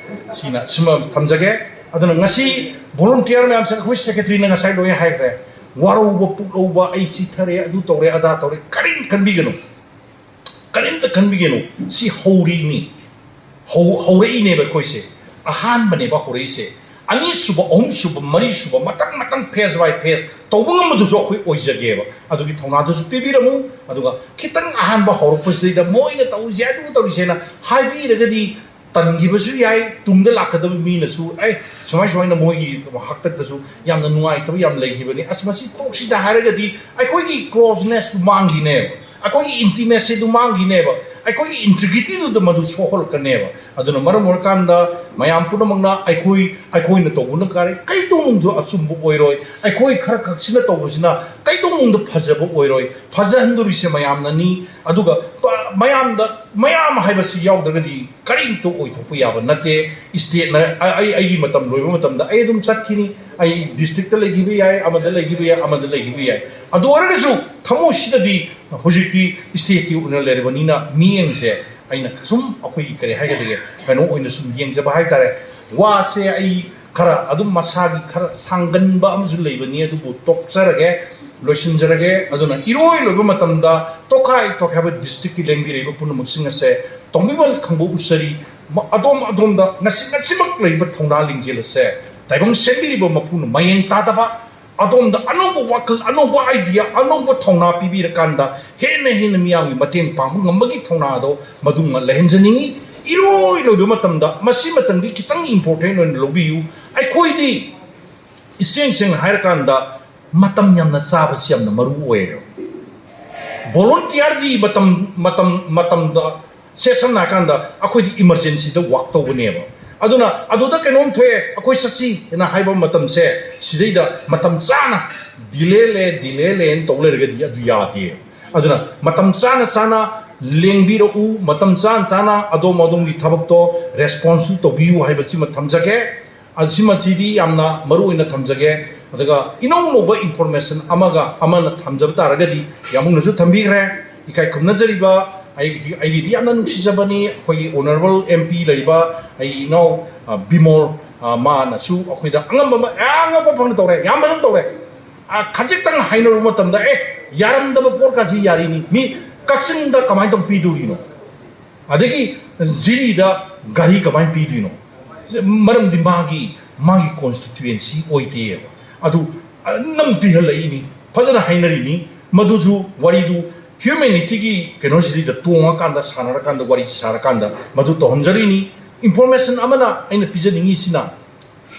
ꯁꯤꯅ ꯁꯤꯃ ꯊꯝꯖꯒꯦ꯫ ꯑꯗꯨꯅ ꯉꯁꯤ ꯚꯣꯂꯨꯟꯇꯤꯌꯔ ꯃꯌꯥꯝꯁꯦ ꯑꯩꯈꯣꯏ ꯁꯦꯀ꯭ꯔꯦꯇꯔꯤꯅ ꯉꯁꯥꯏ ꯂꯣꯏ ꯍꯥꯏꯈ꯭ꯔꯦ꯫ ꯋꯥꯔꯧꯕ ꯄꯨꯛꯂꯧꯕ, "ꯑꯩ ꯁꯤ ꯊꯔꯦ, ꯑꯗꯨ ꯇꯧꯔꯦ, ꯑꯗꯥ ꯇꯧꯔꯦ", ꯀꯔꯤꯝ ꯈꯟꯕꯤꯒꯅꯨ꯫ ꯀꯔꯤꯝꯇ ꯈꯟꯕꯤꯒꯅꯨ꯫ ꯁꯤ ꯍꯧꯔꯤꯅꯤ꯫ ꯍꯧ-, ꯍꯧꯔꯛꯏꯅꯦꯕ ꯑꯩꯈꯣꯏꯁꯦ꯫ ꯑꯍꯥꯟꯕꯅꯦꯕ ꯍꯧꯔꯛꯏꯁꯦ꯫ ꯑꯅꯤꯁꯨꯕ, ꯑꯍꯨꯝꯁꯨꯕ, ꯃꯔꯤꯁꯨꯕ, ꯃꯊꯪ ꯃꯊꯪ phase by phase ꯇꯧꯕ ꯉꯝꯕꯗꯨꯁꯨ ꯑꯩꯈꯣꯏ ꯑꯣꯏꯖꯒꯦꯕ꯫ ꯑꯗꯨꯒꯤ ꯊꯧꯅꯥꯗꯨꯁꯨ ꯄꯤꯕꯤꯔꯝꯃꯨ꯫ ꯑꯗꯨꯒ ꯈꯤꯇꯪ ꯑꯍꯥꯟꯕ ꯍꯧꯔꯛꯄꯁꯤꯗꯩꯗ ꯃꯣꯏꯅ ꯇꯧꯔꯤꯁꯦ, ꯑꯗꯨ ꯇꯧꯔꯤꯁꯦꯅ ꯍꯥꯏꯕꯤꯔꯒꯗꯤ ꯇꯟꯈꯤꯕꯁꯨ ꯌꯥꯏ꯫ ꯇꯨꯡꯗ ꯂꯥꯛꯀꯗꯕ ꯃꯤꯅꯁꯨ, "ꯑꯦ, ꯁꯨꯃꯥꯏ ꯁꯨꯃꯥꯏꯅ ꯃꯣꯏꯒꯤ ꯍꯥꯛꯇꯛꯇꯁꯨ ꯌꯥꯝꯅ ꯅꯨꯡꯉꯥꯏꯇꯕ ꯌꯥꯝ ꯂꯩꯈꯤꯕꯅꯤ꯫ ꯑꯁ, ꯃꯁꯤ ꯇꯣꯛꯁꯤꯗ" ꯍꯥꯏꯔꯒꯗꯤ ꯑꯩꯈꯣꯏꯒꯤ closeness ꯇꯨ ꯃꯥꯡꯈꯤꯅꯦꯕ, ꯑꯩꯈꯣꯏꯒꯤ intimacy ꯗꯨ ꯃꯥꯡꯈꯤꯅꯦꯕ, ꯑꯩꯈꯣꯏꯒꯤ integrity ꯗꯨꯗ ꯃꯗꯨ ꯁꯣꯛꯍꯜꯂꯛꯀꯅꯦꯕ꯫ ꯑꯗꯨꯅ ꯃꯔꯝ ꯑꯣꯏꯔꯀꯥꯟꯗ ꯃꯌꯥꯝ ꯄꯨꯝꯅꯃꯛꯅ ꯑꯩꯈꯣꯏ, ꯑꯩꯈꯣꯏꯅ ꯇꯧꯕꯅ ꯀꯥꯔꯦ, ꯀꯩꯗꯧꯅꯨꯡꯗ ꯑꯆꯨꯝꯕ ꯑꯣꯏꯔꯣꯏ, ꯑꯩꯈꯣꯏ ꯈꯔ ꯈꯛꯁꯤꯅ ꯇꯧꯕꯁꯤꯅ ꯀꯩꯗꯧꯅꯨꯡꯗ ꯐꯖꯕ ꯑꯣꯏꯔꯣꯏ, ꯐꯖꯍꯟꯗꯣꯔꯤꯁꯦ ꯃꯌꯥꯝꯅꯅꯤ꯫ ꯑꯗꯨꯒ ꯄ-, ꯃꯌꯥꯝꯗ, ꯃꯌꯥꯝ ꯍꯥꯏꯕꯁꯤ ꯌꯥꯎꯗ꯭ꯔꯒꯗꯤ ꯀꯔꯤꯝꯇ ꯑꯣꯏꯊꯣꯛꯄ ꯌꯥꯕ ꯅꯠꯇꯦ꯫ State ꯅ ꯑ-, ꯑꯩ, ꯑꯩꯒꯤ ꯃꯇꯝ ꯂꯣꯏꯕ ꯃꯇꯝꯗ ꯑꯩ ꯑꯗꯨꯝ ꯆꯠꯈꯤꯅꯤ꯫ ꯑꯩ ꯗꯤꯁꯇ꯭ꯔꯤꯛꯇ ꯂꯩꯈꯤꯕ ꯌꯥꯏ, ꯑꯃꯗ ꯂꯩꯈꯤꯕ ꯌꯥꯏ, ꯑꯃꯗ ꯂꯩꯈꯤꯕ ꯌꯥꯏ꯫ ꯑꯗꯨ ꯑꯣꯏꯔꯒꯁꯨ ꯊꯃꯣꯏꯁꯤꯗꯗꯤ ꯍꯧꯖꯤꯛꯇꯤ ꯁ꯭ꯇꯦꯠꯀꯤ ꯑꯣꯏꯅ ꯂꯩꯔꯕꯅꯤꯅ ꯃꯤꯠꯌꯦꯡꯁꯦ ꯑꯩꯅ ꯁꯨꯝ ꯑꯩꯈꯣꯏꯒꯤ ꯀꯔꯤ ꯍꯥꯏꯒꯗꯒꯦ, ꯀꯩꯅꯣ ꯑꯣꯏꯅ ꯁꯨꯝ ꯌꯦꯡꯖꯕ ꯍꯥꯏꯇꯥꯔꯦ꯫ ꯋꯥꯁꯦ ꯑꯩ ꯈꯔ ꯑꯗꯨꯝ ꯃꯁꯥꯒꯤ ꯈꯔ ꯁꯥꯡꯒꯟꯕ ꯑꯃꯁꯨ ꯂꯩꯕꯅꯤ, ꯑꯗꯨꯕꯨ ꯇꯣꯛꯆꯔꯒꯦ, ꯂꯣꯏꯁꯤꯟꯖꯔꯒꯦ꯫ ꯑꯗꯨꯅ ꯏꯔꯣꯏ ꯂꯣꯏꯕ ꯃꯇꯝꯗ ꯇꯣꯈꯥꯏ ꯇꯣꯈꯥꯏꯕ ꯗꯤꯁꯇ꯭ꯔꯤꯛꯀꯤ ꯂꯦꯡꯕꯤꯔꯛꯏꯕ ꯄꯨꯝꯅꯃꯛꯁꯤꯡ ꯑꯁꯦ ꯇꯣꯡꯕꯤꯃꯜ ꯈꯪꯕ ꯎꯆꯔꯤ, ꯃ-, ꯑꯗꯣꯝ ꯑꯗꯣꯝꯗ ꯉꯁꯤ ꯉꯁꯤꯃꯛ ꯂꯩꯔꯤꯕ ꯊꯧꯅꯥ ꯂꯤꯡꯖꯦꯜ ꯑꯁꯦ ꯇꯥꯏꯕꯪ ꯁꯦꯝꯕꯤꯔꯤꯕ ꯃꯄꯨꯅ ꯃꯌꯦꯡ ꯇꯥꯗꯕ, ꯑꯗꯣꯝꯗ ꯑꯅꯧꯕ ꯋꯥꯈꯜ, ꯑꯅꯧꯕ idea, ꯑꯅꯧꯕ ꯊꯧꯅꯥ ꯄꯤꯕꯤꯔꯀꯥꯟꯗ ꯍꯦꯟꯅ ꯍꯦꯟꯅ ꯃꯤꯌꯥꯝꯒꯤ ꯃꯇꯦꯡ ꯄꯥꯡꯕ ꯉꯝꯕꯒꯤ ꯊꯧꯅꯥ ꯑꯗꯣ ꯃꯗꯨꯃ ꯂꯩꯍꯟꯖꯅꯤꯡꯏ꯫ ꯏꯔꯣꯏ ꯂꯣꯏꯕ ꯃꯇꯝꯗ ꯃꯁꯤ ꯃꯇꯝꯗꯤ ꯈꯤꯇꯪ important ꯑꯣꯏꯅ ꯂꯧꯕꯤꯌꯨ꯫ ꯑꯩꯈꯣꯏꯗꯤ ꯏꯁꯦꯡ ꯁꯦꯡꯅ ꯍꯥꯏꯔꯀꯥꯟꯗ ꯃꯇꯝ ꯌꯥꯝꯅ ꯆꯥꯕꯁꯤ ꯌꯥꯝꯅ ꯃꯔꯨ ꯑꯣꯏꯌꯦꯕ꯫ ꯚꯣꯂꯨꯟꯇꯤꯌꯔꯒꯤ ꯃꯇꯝ, ꯃꯇꯝ, ꯃꯇꯝꯗ ꯁꯦ ꯁꯝꯅ ꯍꯥꯏꯔꯀꯥꯟꯗ ꯑꯩꯈꯣꯏꯗꯤ ꯏꯃꯔꯖꯦꯟꯁꯤꯗ ꯋꯥꯛ ꯇꯧꯕꯅꯦꯕ꯫ ꯑꯗꯨꯅ ꯑꯗꯨꯗ ꯀꯩꯅꯣꯝ ꯊꯣꯛꯑꯦ, ꯑꯩꯈꯣꯏ ꯆꯠꯁꯤ ꯍꯥꯏꯅ ꯍꯥꯏꯕ ꯃꯇꯝꯁꯦ, ꯁꯤꯗꯩꯗ ꯃꯇꯝ ꯆꯥꯅ ꯗꯤꯂꯦ ꯂꯩ, ꯗꯤꯂꯦ ꯂꯩꯅ ꯇꯧ ꯂꯩꯔꯒꯗꯤ ꯑꯗꯨ ꯌꯥꯗꯦ꯫ ꯑꯗꯨꯅ ꯃꯇꯝ ꯆꯥꯅ ꯆꯥꯅ ꯂꯦꯡꯕꯤꯔꯛꯎ, ꯃꯇꯝ ꯆꯥꯅ ꯆꯥꯅ ꯑꯗꯣꯝ ꯑꯗꯣꯝꯒꯤ ꯊꯕꯛꯇꯣ ꯔꯦꯁꯄꯣꯟꯁꯤꯕꯜ ꯇꯧꯕꯤꯌꯨ ꯍꯥꯏꯕꯁꯤꯃ ꯊꯝꯖꯒꯦ꯫ ꯑꯁꯤꯃꯁꯤꯗꯤ ꯌꯥꯝꯅ ꯃꯔꯨ ꯑꯣꯏꯅ ꯊꯝꯖꯒꯦ꯫ ꯑꯗꯨꯒ ꯏꯅꯧ ꯅꯧꯕ ꯏꯟꯐꯣꯔꯃꯦꯁꯟ ꯑꯃꯒ ꯑꯃꯅ ꯊꯝꯖꯕ ꯇꯥꯔꯒꯗꯤ ꯌꯥꯝꯕꯨꯡꯅꯁꯨ ꯊꯝꯕꯤꯈ꯭ꯔꯦ꯫ ꯏꯀꯥꯏ ꯈꯨꯝꯅꯖꯔꯤꯕ ꯑꯩꯒꯤ, ꯑꯩꯒꯤꯗꯤ ꯌꯥꯝꯅ ꯅꯨꯡꯁꯤꯖꯕꯅꯤ, ꯑꯩꯈꯣꯏꯒꯤ ꯑꯣꯅꯔꯦꯕꯜ ꯑꯦꯝ ꯄꯤ ꯂꯩꯔꯤꯕ ꯑꯩꯒꯤ ꯏꯅꯥꯎ, ꯑ, ꯕꯤꯃꯣꯜ, ꯑ, ꯃꯥꯅꯁꯨ ꯑꯩꯈꯣꯏꯗ ꯑꯉꯝꯕ ꯑꯃ, ꯑꯦ, ꯑꯉꯝꯕ ꯐꯪꯅ ꯇꯧꯔꯦ, ꯌꯥꯝꯕ ꯑꯗꯨꯝ ꯇꯧꯔꯦ꯫ ꯑ, ꯈꯖꯤꯛꯇꯪ ꯍꯥꯏꯅꯔꯨꯕ ꯃꯇꯝꯗ, ꯑꯦ, ꯌꯥꯔꯝꯗꯕ ꯄꯣꯠꯀꯥꯁꯤ ꯌꯥꯔꯤꯅꯤ꯫ ꯃꯤ ꯀꯛꯆꯤꯡꯗ ꯀꯃꯥꯏꯅ ꯇꯧ ꯄꯤꯗꯣꯔꯤꯅꯣ? ꯑꯗꯒꯤ ꯖꯤꯔꯤꯗ ꯒꯥꯔꯤ ꯀꯃꯥꯏꯅ ꯄꯤꯗꯣꯏꯅꯣ? ꯃꯔꯝꯗꯤ ꯃꯥꯒꯤ, ꯃꯥꯒꯤ ꯀꯣꯟꯁꯇꯤꯇ꯭ꯌꯨꯌꯦꯟꯁꯤ ꯑꯣꯏꯗꯦꯕ꯫ ꯑꯗꯨ ꯅꯝ ꯄꯤꯍꯜꯂꯛꯏꯅꯤ, ꯐꯖꯅ ꯍꯥꯏꯅꯔꯤꯅꯤ꯫ ꯃꯗꯨꯁꯨ ꯋꯥꯔꯤꯗꯨ ꯍ꯭ꯌꯨꯃꯦꯅꯤꯇꯤꯒꯤ ꯀꯩꯅꯣꯁꯤꯗ ꯇꯣꯡꯉꯀꯥꯟꯗ, ꯁꯥꯟꯅꯔꯀꯥꯟꯗ, ꯋꯥꯔꯤ ꯁꯥꯔꯀꯥꯟꯗ ꯃꯗꯨ ꯇꯧꯍꯟꯖꯔꯤꯅꯤ꯫ ꯏꯟꯐꯣꯔꯃꯦꯁꯟ ꯑꯃꯅ ꯑꯩꯅ ꯄꯤꯖꯅꯤꯡꯉꯤꯁꯤꯅ,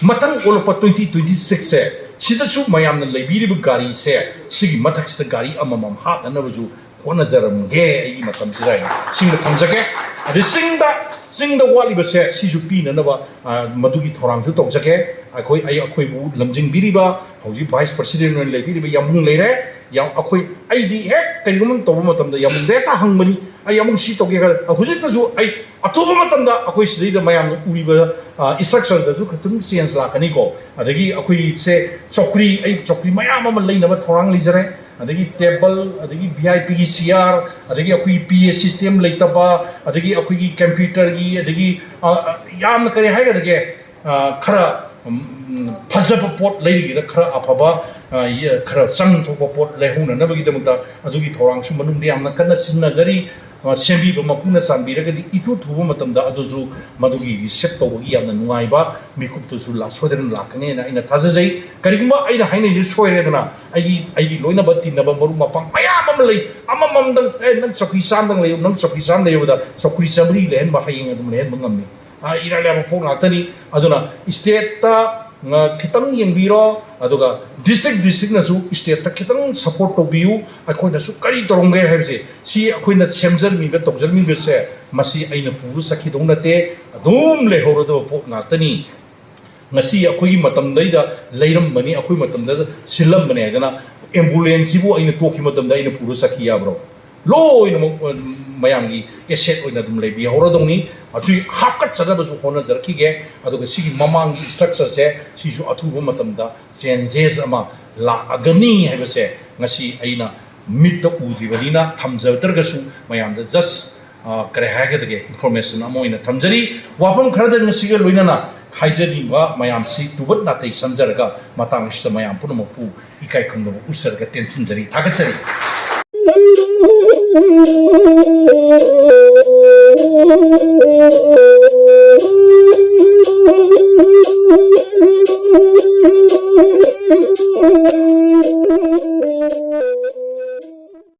ꯃꯊꯪ ꯑꯣꯜꯂꯛꯄ ꯇ꯭ꯋꯦꯟꯇꯤ ꯇ꯭ꯋꯦꯟꯇꯤ ꯁꯤꯛꯁꯁꯦ, ꯁꯤꯗꯁꯨ ꯃꯌꯥꯝꯅ ꯂꯩꯕꯤꯔꯤꯕ ꯒꯥꯔꯤꯁꯦ, ꯁꯤꯒꯤ ꯃꯊꯛꯁꯤꯗ ꯒꯥꯔꯤ ꯑꯃꯃꯝ ꯍꯥꯞꯅꯅꯕꯁꯨ ꯍꯣꯠꯅꯖꯔꯝꯒꯦ ꯑꯩꯒꯤ ꯃꯇꯝꯁꯤꯗ ꯍꯥꯏꯅ ꯁꯤꯡꯗ ꯊꯝꯖꯒꯦ꯫ ꯑꯗꯩ ꯆꯤꯡꯗ, ꯆꯤꯡꯗ ꯋꯥꯠꯂꯤꯕꯁꯦ ꯁꯤꯁꯨ ꯄꯤꯅꯅꯕ, ꯑ, ꯃꯗꯨꯒꯤ ꯊꯧꯔꯥꯡꯁꯨ ꯇꯧꯖꯒꯦ꯫ ꯑꯩꯈꯣꯏ, ꯑꯩ, ꯑꯩꯈꯣꯏꯕꯨ ꯂꯝꯖꯤꯡꯕꯤꯔꯤꯕ, ꯍꯧꯖꯤꯛ ꯚꯥꯏꯁ ꯄ꯭ꯔꯁꯤꯗꯦꯟ ꯑꯣꯏꯅ ꯂꯩꯕꯤꯔꯤꯕ ꯌꯥꯝꯕꯨꯡ ꯂꯩꯔꯦ꯫ ꯌꯥꯝ, ꯑꯩꯈꯣꯏ, ꯑꯩꯗꯤ ꯍꯦꯛ ꯀꯔꯤꯒꯨꯝꯕ ꯑꯃ ꯇꯧꯕ ꯃꯇꯝꯗ ꯌꯥꯝꯕꯨꯡꯗ ꯍꯦꯛꯇ ꯍꯪꯕꯅꯤ, ꯑꯩ ꯑꯃꯨꯛ ꯁꯤ ꯇꯧꯒꯦ ꯈꯜꯂꯦ꯫ ꯍꯧꯖꯤꯛꯇꯁꯨ ꯑꯩ ꯑꯊꯨꯕ ꯃꯇꯝꯗ ꯑꯩꯈꯣꯏ ꯁꯤꯗꯩꯗ ꯃꯌꯥꯝꯅ ꯎꯔꯤꯕ ꯏꯟꯁꯇ꯭ꯔꯛꯆꯔꯗꯁꯨ ꯈꯤꯇꯪ ꯆꯦꯟꯖ ꯂꯥꯛꯀꯅꯤꯀꯣ꯫ ꯑꯗꯒꯤ ꯑꯩꯈꯣꯏꯁꯦ ꯆꯧꯀ꯭ꯔꯤ, ꯑꯩ ꯆꯧꯀ꯭ꯔꯤ ꯃꯌꯥꯝ ꯑꯃ ꯂꯩꯅꯕ ꯊꯧꯔꯥꯡ ꯂꯩꯖꯔꯦ꯫ ꯑꯗꯒꯤ ꯇꯦꯕꯜ, ꯑꯗꯒꯤ ꯚꯤ ꯑꯥꯏ ꯄꯤꯒꯤ ꯆꯤꯌꯥꯔ, ꯑꯗꯒꯤ ꯑꯩꯈꯣꯏꯒꯤ ꯄꯤ ꯑꯦ ꯁꯤꯁꯇꯦꯝ ꯂꯩꯇꯕ, ꯑꯗꯒꯤ ꯑꯩꯈꯣꯏꯒꯤ ꯀꯝꯄ꯭ꯌꯨꯇꯔꯒꯤ, ꯑꯗꯒꯤ ꯑ, ꯑ, ꯌꯥꯝꯅ ꯀꯔꯤ ꯍꯥꯏꯒꯗꯒꯦ, ꯑ, ꯈꯔ ꯎꯝ, ꯐꯖꯕ ꯄꯣꯠ ꯂꯩꯔꯤꯉꯩꯗ ꯈꯔ ꯑꯐꯕ, ꯑ, ꯌ-, ꯈꯔ ꯆꯪ ꯊꯣꯛꯄ ꯄꯣꯠ ꯂꯩꯍꯧꯅꯅꯕꯒꯤꯗꯃꯛꯇ ꯑꯗꯨꯒꯤ ꯊꯧꯔꯥꯡꯁꯨ ꯃꯅꯨꯡꯗ ꯌꯥꯝꯅ ꯀꯟꯅ ꯁꯤꯖꯤꯟꯅꯖꯔꯤ꯫ ꯑ, ꯁꯦꯝꯕꯤꯕ ꯃꯄꯨꯅ ꯆꯥꯟꯕꯤꯔꯒꯗꯤ ꯏꯊꯨ ꯊꯨꯕ ꯃꯇꯝꯗ ꯑꯗꯨꯁꯨ ꯃꯗꯨꯒꯤ ꯔꯤꯁꯤꯞ ꯇꯧꯕꯒꯤ ꯌꯥꯝꯅ ꯅꯨꯡꯉꯥꯏꯕ ꯃꯤꯀꯨꯞꯇꯨꯁꯨ ꯂꯥꯛ-, ꯁꯣꯏꯗꯅ ꯂꯥꯛꯀꯅꯦꯅ ꯑꯩꯅ ꯊꯥꯖꯖꯩ꯫ ꯀꯔꯤꯒꯨꯝꯕ ꯑꯩꯅ ꯍꯥꯏꯅꯔꯤꯁꯦ ꯁꯣꯏꯔꯦꯗꯅ, ꯑꯩꯒꯤ, ꯑꯩꯒꯤ ꯂꯣꯏꯅꯕ ꯇꯤꯟꯅꯕ ꯃꯔꯨꯞ ꯃꯄꯥꯡ ꯃꯌꯥꯝ ꯑꯃ ꯂꯩ, ꯑꯃꯃꯝꯗꯪ, "ꯑꯦ, ꯅꯪ ꯆꯧꯀ꯭ꯔꯤ ꯆꯥꯝꯗꯪ ꯂꯩꯌꯨ, ꯅꯪ ꯆꯧꯀ꯭ꯔꯤ ꯆꯥꯝ ꯂꯩꯌꯨ"ꯗ ꯆꯧꯀ꯭ꯔꯤ ꯆꯥꯝꯃꯔꯤ ꯂꯩꯍꯟꯕ ꯍꯌꯦꯡ ꯑꯗꯨꯝ ꯂꯩꯍꯟꯕ ꯉꯝꯃꯤ꯫ ꯑ, ꯏꯔꯥꯏ ꯂꯥꯏꯕ ꯄꯣꯠ ꯉꯥꯛꯇꯅꯤ꯫ ꯑꯗꯨꯅ ꯁ꯭ꯇꯦꯠꯇ, ꯑ, ꯈꯤꯇꯪ ꯌꯦꯡꯕꯤꯔꯣ, ꯑꯗꯨꯒ ꯗꯤꯁꯇ꯭ꯔꯤꯛ ꯗꯤꯁꯇ꯭ꯔꯤꯛꯅꯁꯨ ꯁ꯭ꯇꯦꯠꯇ ꯈꯤꯇꯪ ꯁꯄꯣꯔꯠ ꯇꯧꯕꯤꯌꯨ꯫ ꯑꯩꯈꯣꯏꯅꯁꯨ ꯀꯔꯤ ꯇꯧꯔꯝꯒꯦ ꯍꯥꯏꯕꯁꯦ, ꯁꯤ ꯑꯩꯈꯣꯏꯅ ꯁꯦꯝꯖꯟꯕꯤꯕ ꯇꯧꯖꯟꯕꯤꯕꯁꯦ, ꯃꯁꯤ ꯑꯩꯅ ꯄꯨꯔ ꯆꯠꯈꯤꯗꯧ ꯅꯠꯇꯦ, ꯑꯗꯨꯝ ꯂꯩꯍꯧꯔꯗꯕ ꯄꯣꯠ ꯉꯥꯛꯇꯅꯤ꯫ ꯉꯁꯤ ꯑꯩꯈꯣꯏꯒꯤ ꯃꯇꯝꯗꯩꯗ ꯂꯩꯔꯝꯕꯅꯤ, ꯑꯩꯈꯣꯏ ꯃꯇꯝꯗ ꯁꯤꯜꯂꯝꯕꯅꯦ ꯍꯥꯏꯗꯅ ꯑꯦꯝꯕꯨꯂꯦꯟꯁꯁꯤꯕꯨ ꯑꯩꯅ ꯇꯣꯛꯈꯤ ꯃꯇꯝꯗ ꯑꯩꯅ ꯄꯨꯔ ꯆꯠꯈꯤ ꯌꯥꯕ꯭ꯔꯣ? ꯂꯣꯏꯅꯃꯛ, ꯑ, ꯃꯌꯥꯝꯒꯤ ꯑꯦꯁꯦꯠ ꯑꯣꯏꯅ ꯑꯗꯨꯝ ꯂꯩꯕꯤꯍꯧꯔꯗꯧꯅꯤ꯫ ꯑꯗꯨꯒꯤ ꯍꯥꯞꯀꯠꯆꯅꯕꯁꯨ ꯍꯣꯠꯅꯖꯔꯛꯈꯤꯒꯦ꯫ ꯑꯗꯨꯒ ꯁꯤꯒꯤ ꯃꯃꯥꯡꯒꯤ ꯏꯟꯁꯇ꯭ꯔꯛꯆꯔꯁꯦ ꯁꯤꯁꯨ ꯑꯊꯨꯕ ꯃꯇꯝꯗ ꯆꯦꯟꯖꯦꯁ ꯑꯃ ꯂꯥꯛꯑꯒꯅꯤ ꯍꯥꯏꯕꯁꯦ ꯉꯁꯤ ꯑꯩꯅ ꯃꯤꯠꯇ ꯎꯗ꯭ꯔꯤꯕꯅꯤꯅ ꯊꯝꯖꯗ꯭ꯔꯒꯁꯨ ꯃꯌꯥꯝꯗ ꯖꯁ, ꯑ, ꯀꯔꯤ ꯍꯥꯏꯒꯗꯒꯦ, ꯏꯟꯐꯣꯔꯃꯦꯁꯟ ꯑꯃ ꯑꯣꯏꯅ ꯊꯝꯖꯔꯤ꯫ ꯋꯥꯐꯝ ꯈꯔꯗꯪ ꯃꯁꯤꯒ ꯂꯣꯏꯅꯅ ꯍꯥꯏꯖꯅꯤꯡꯕ ꯃꯌꯥꯝꯁꯤ ꯇꯨꯕꯠ ꯅꯥꯇꯩ ꯁꯝꯖꯔꯒ ꯃꯇꯥꯡ ꯑꯁꯤꯗ ꯃꯌꯥꯝ ꯄꯨꯝꯅꯃꯛꯄꯨ ꯏꯀꯥꯏ ꯈꯨꯝꯅꯕ ꯎꯠꯆꯔꯒ ꯇꯦꯟꯁꯤꯟꯖꯔꯤ, ꯊꯥꯒꯠꯆꯔꯤ꯫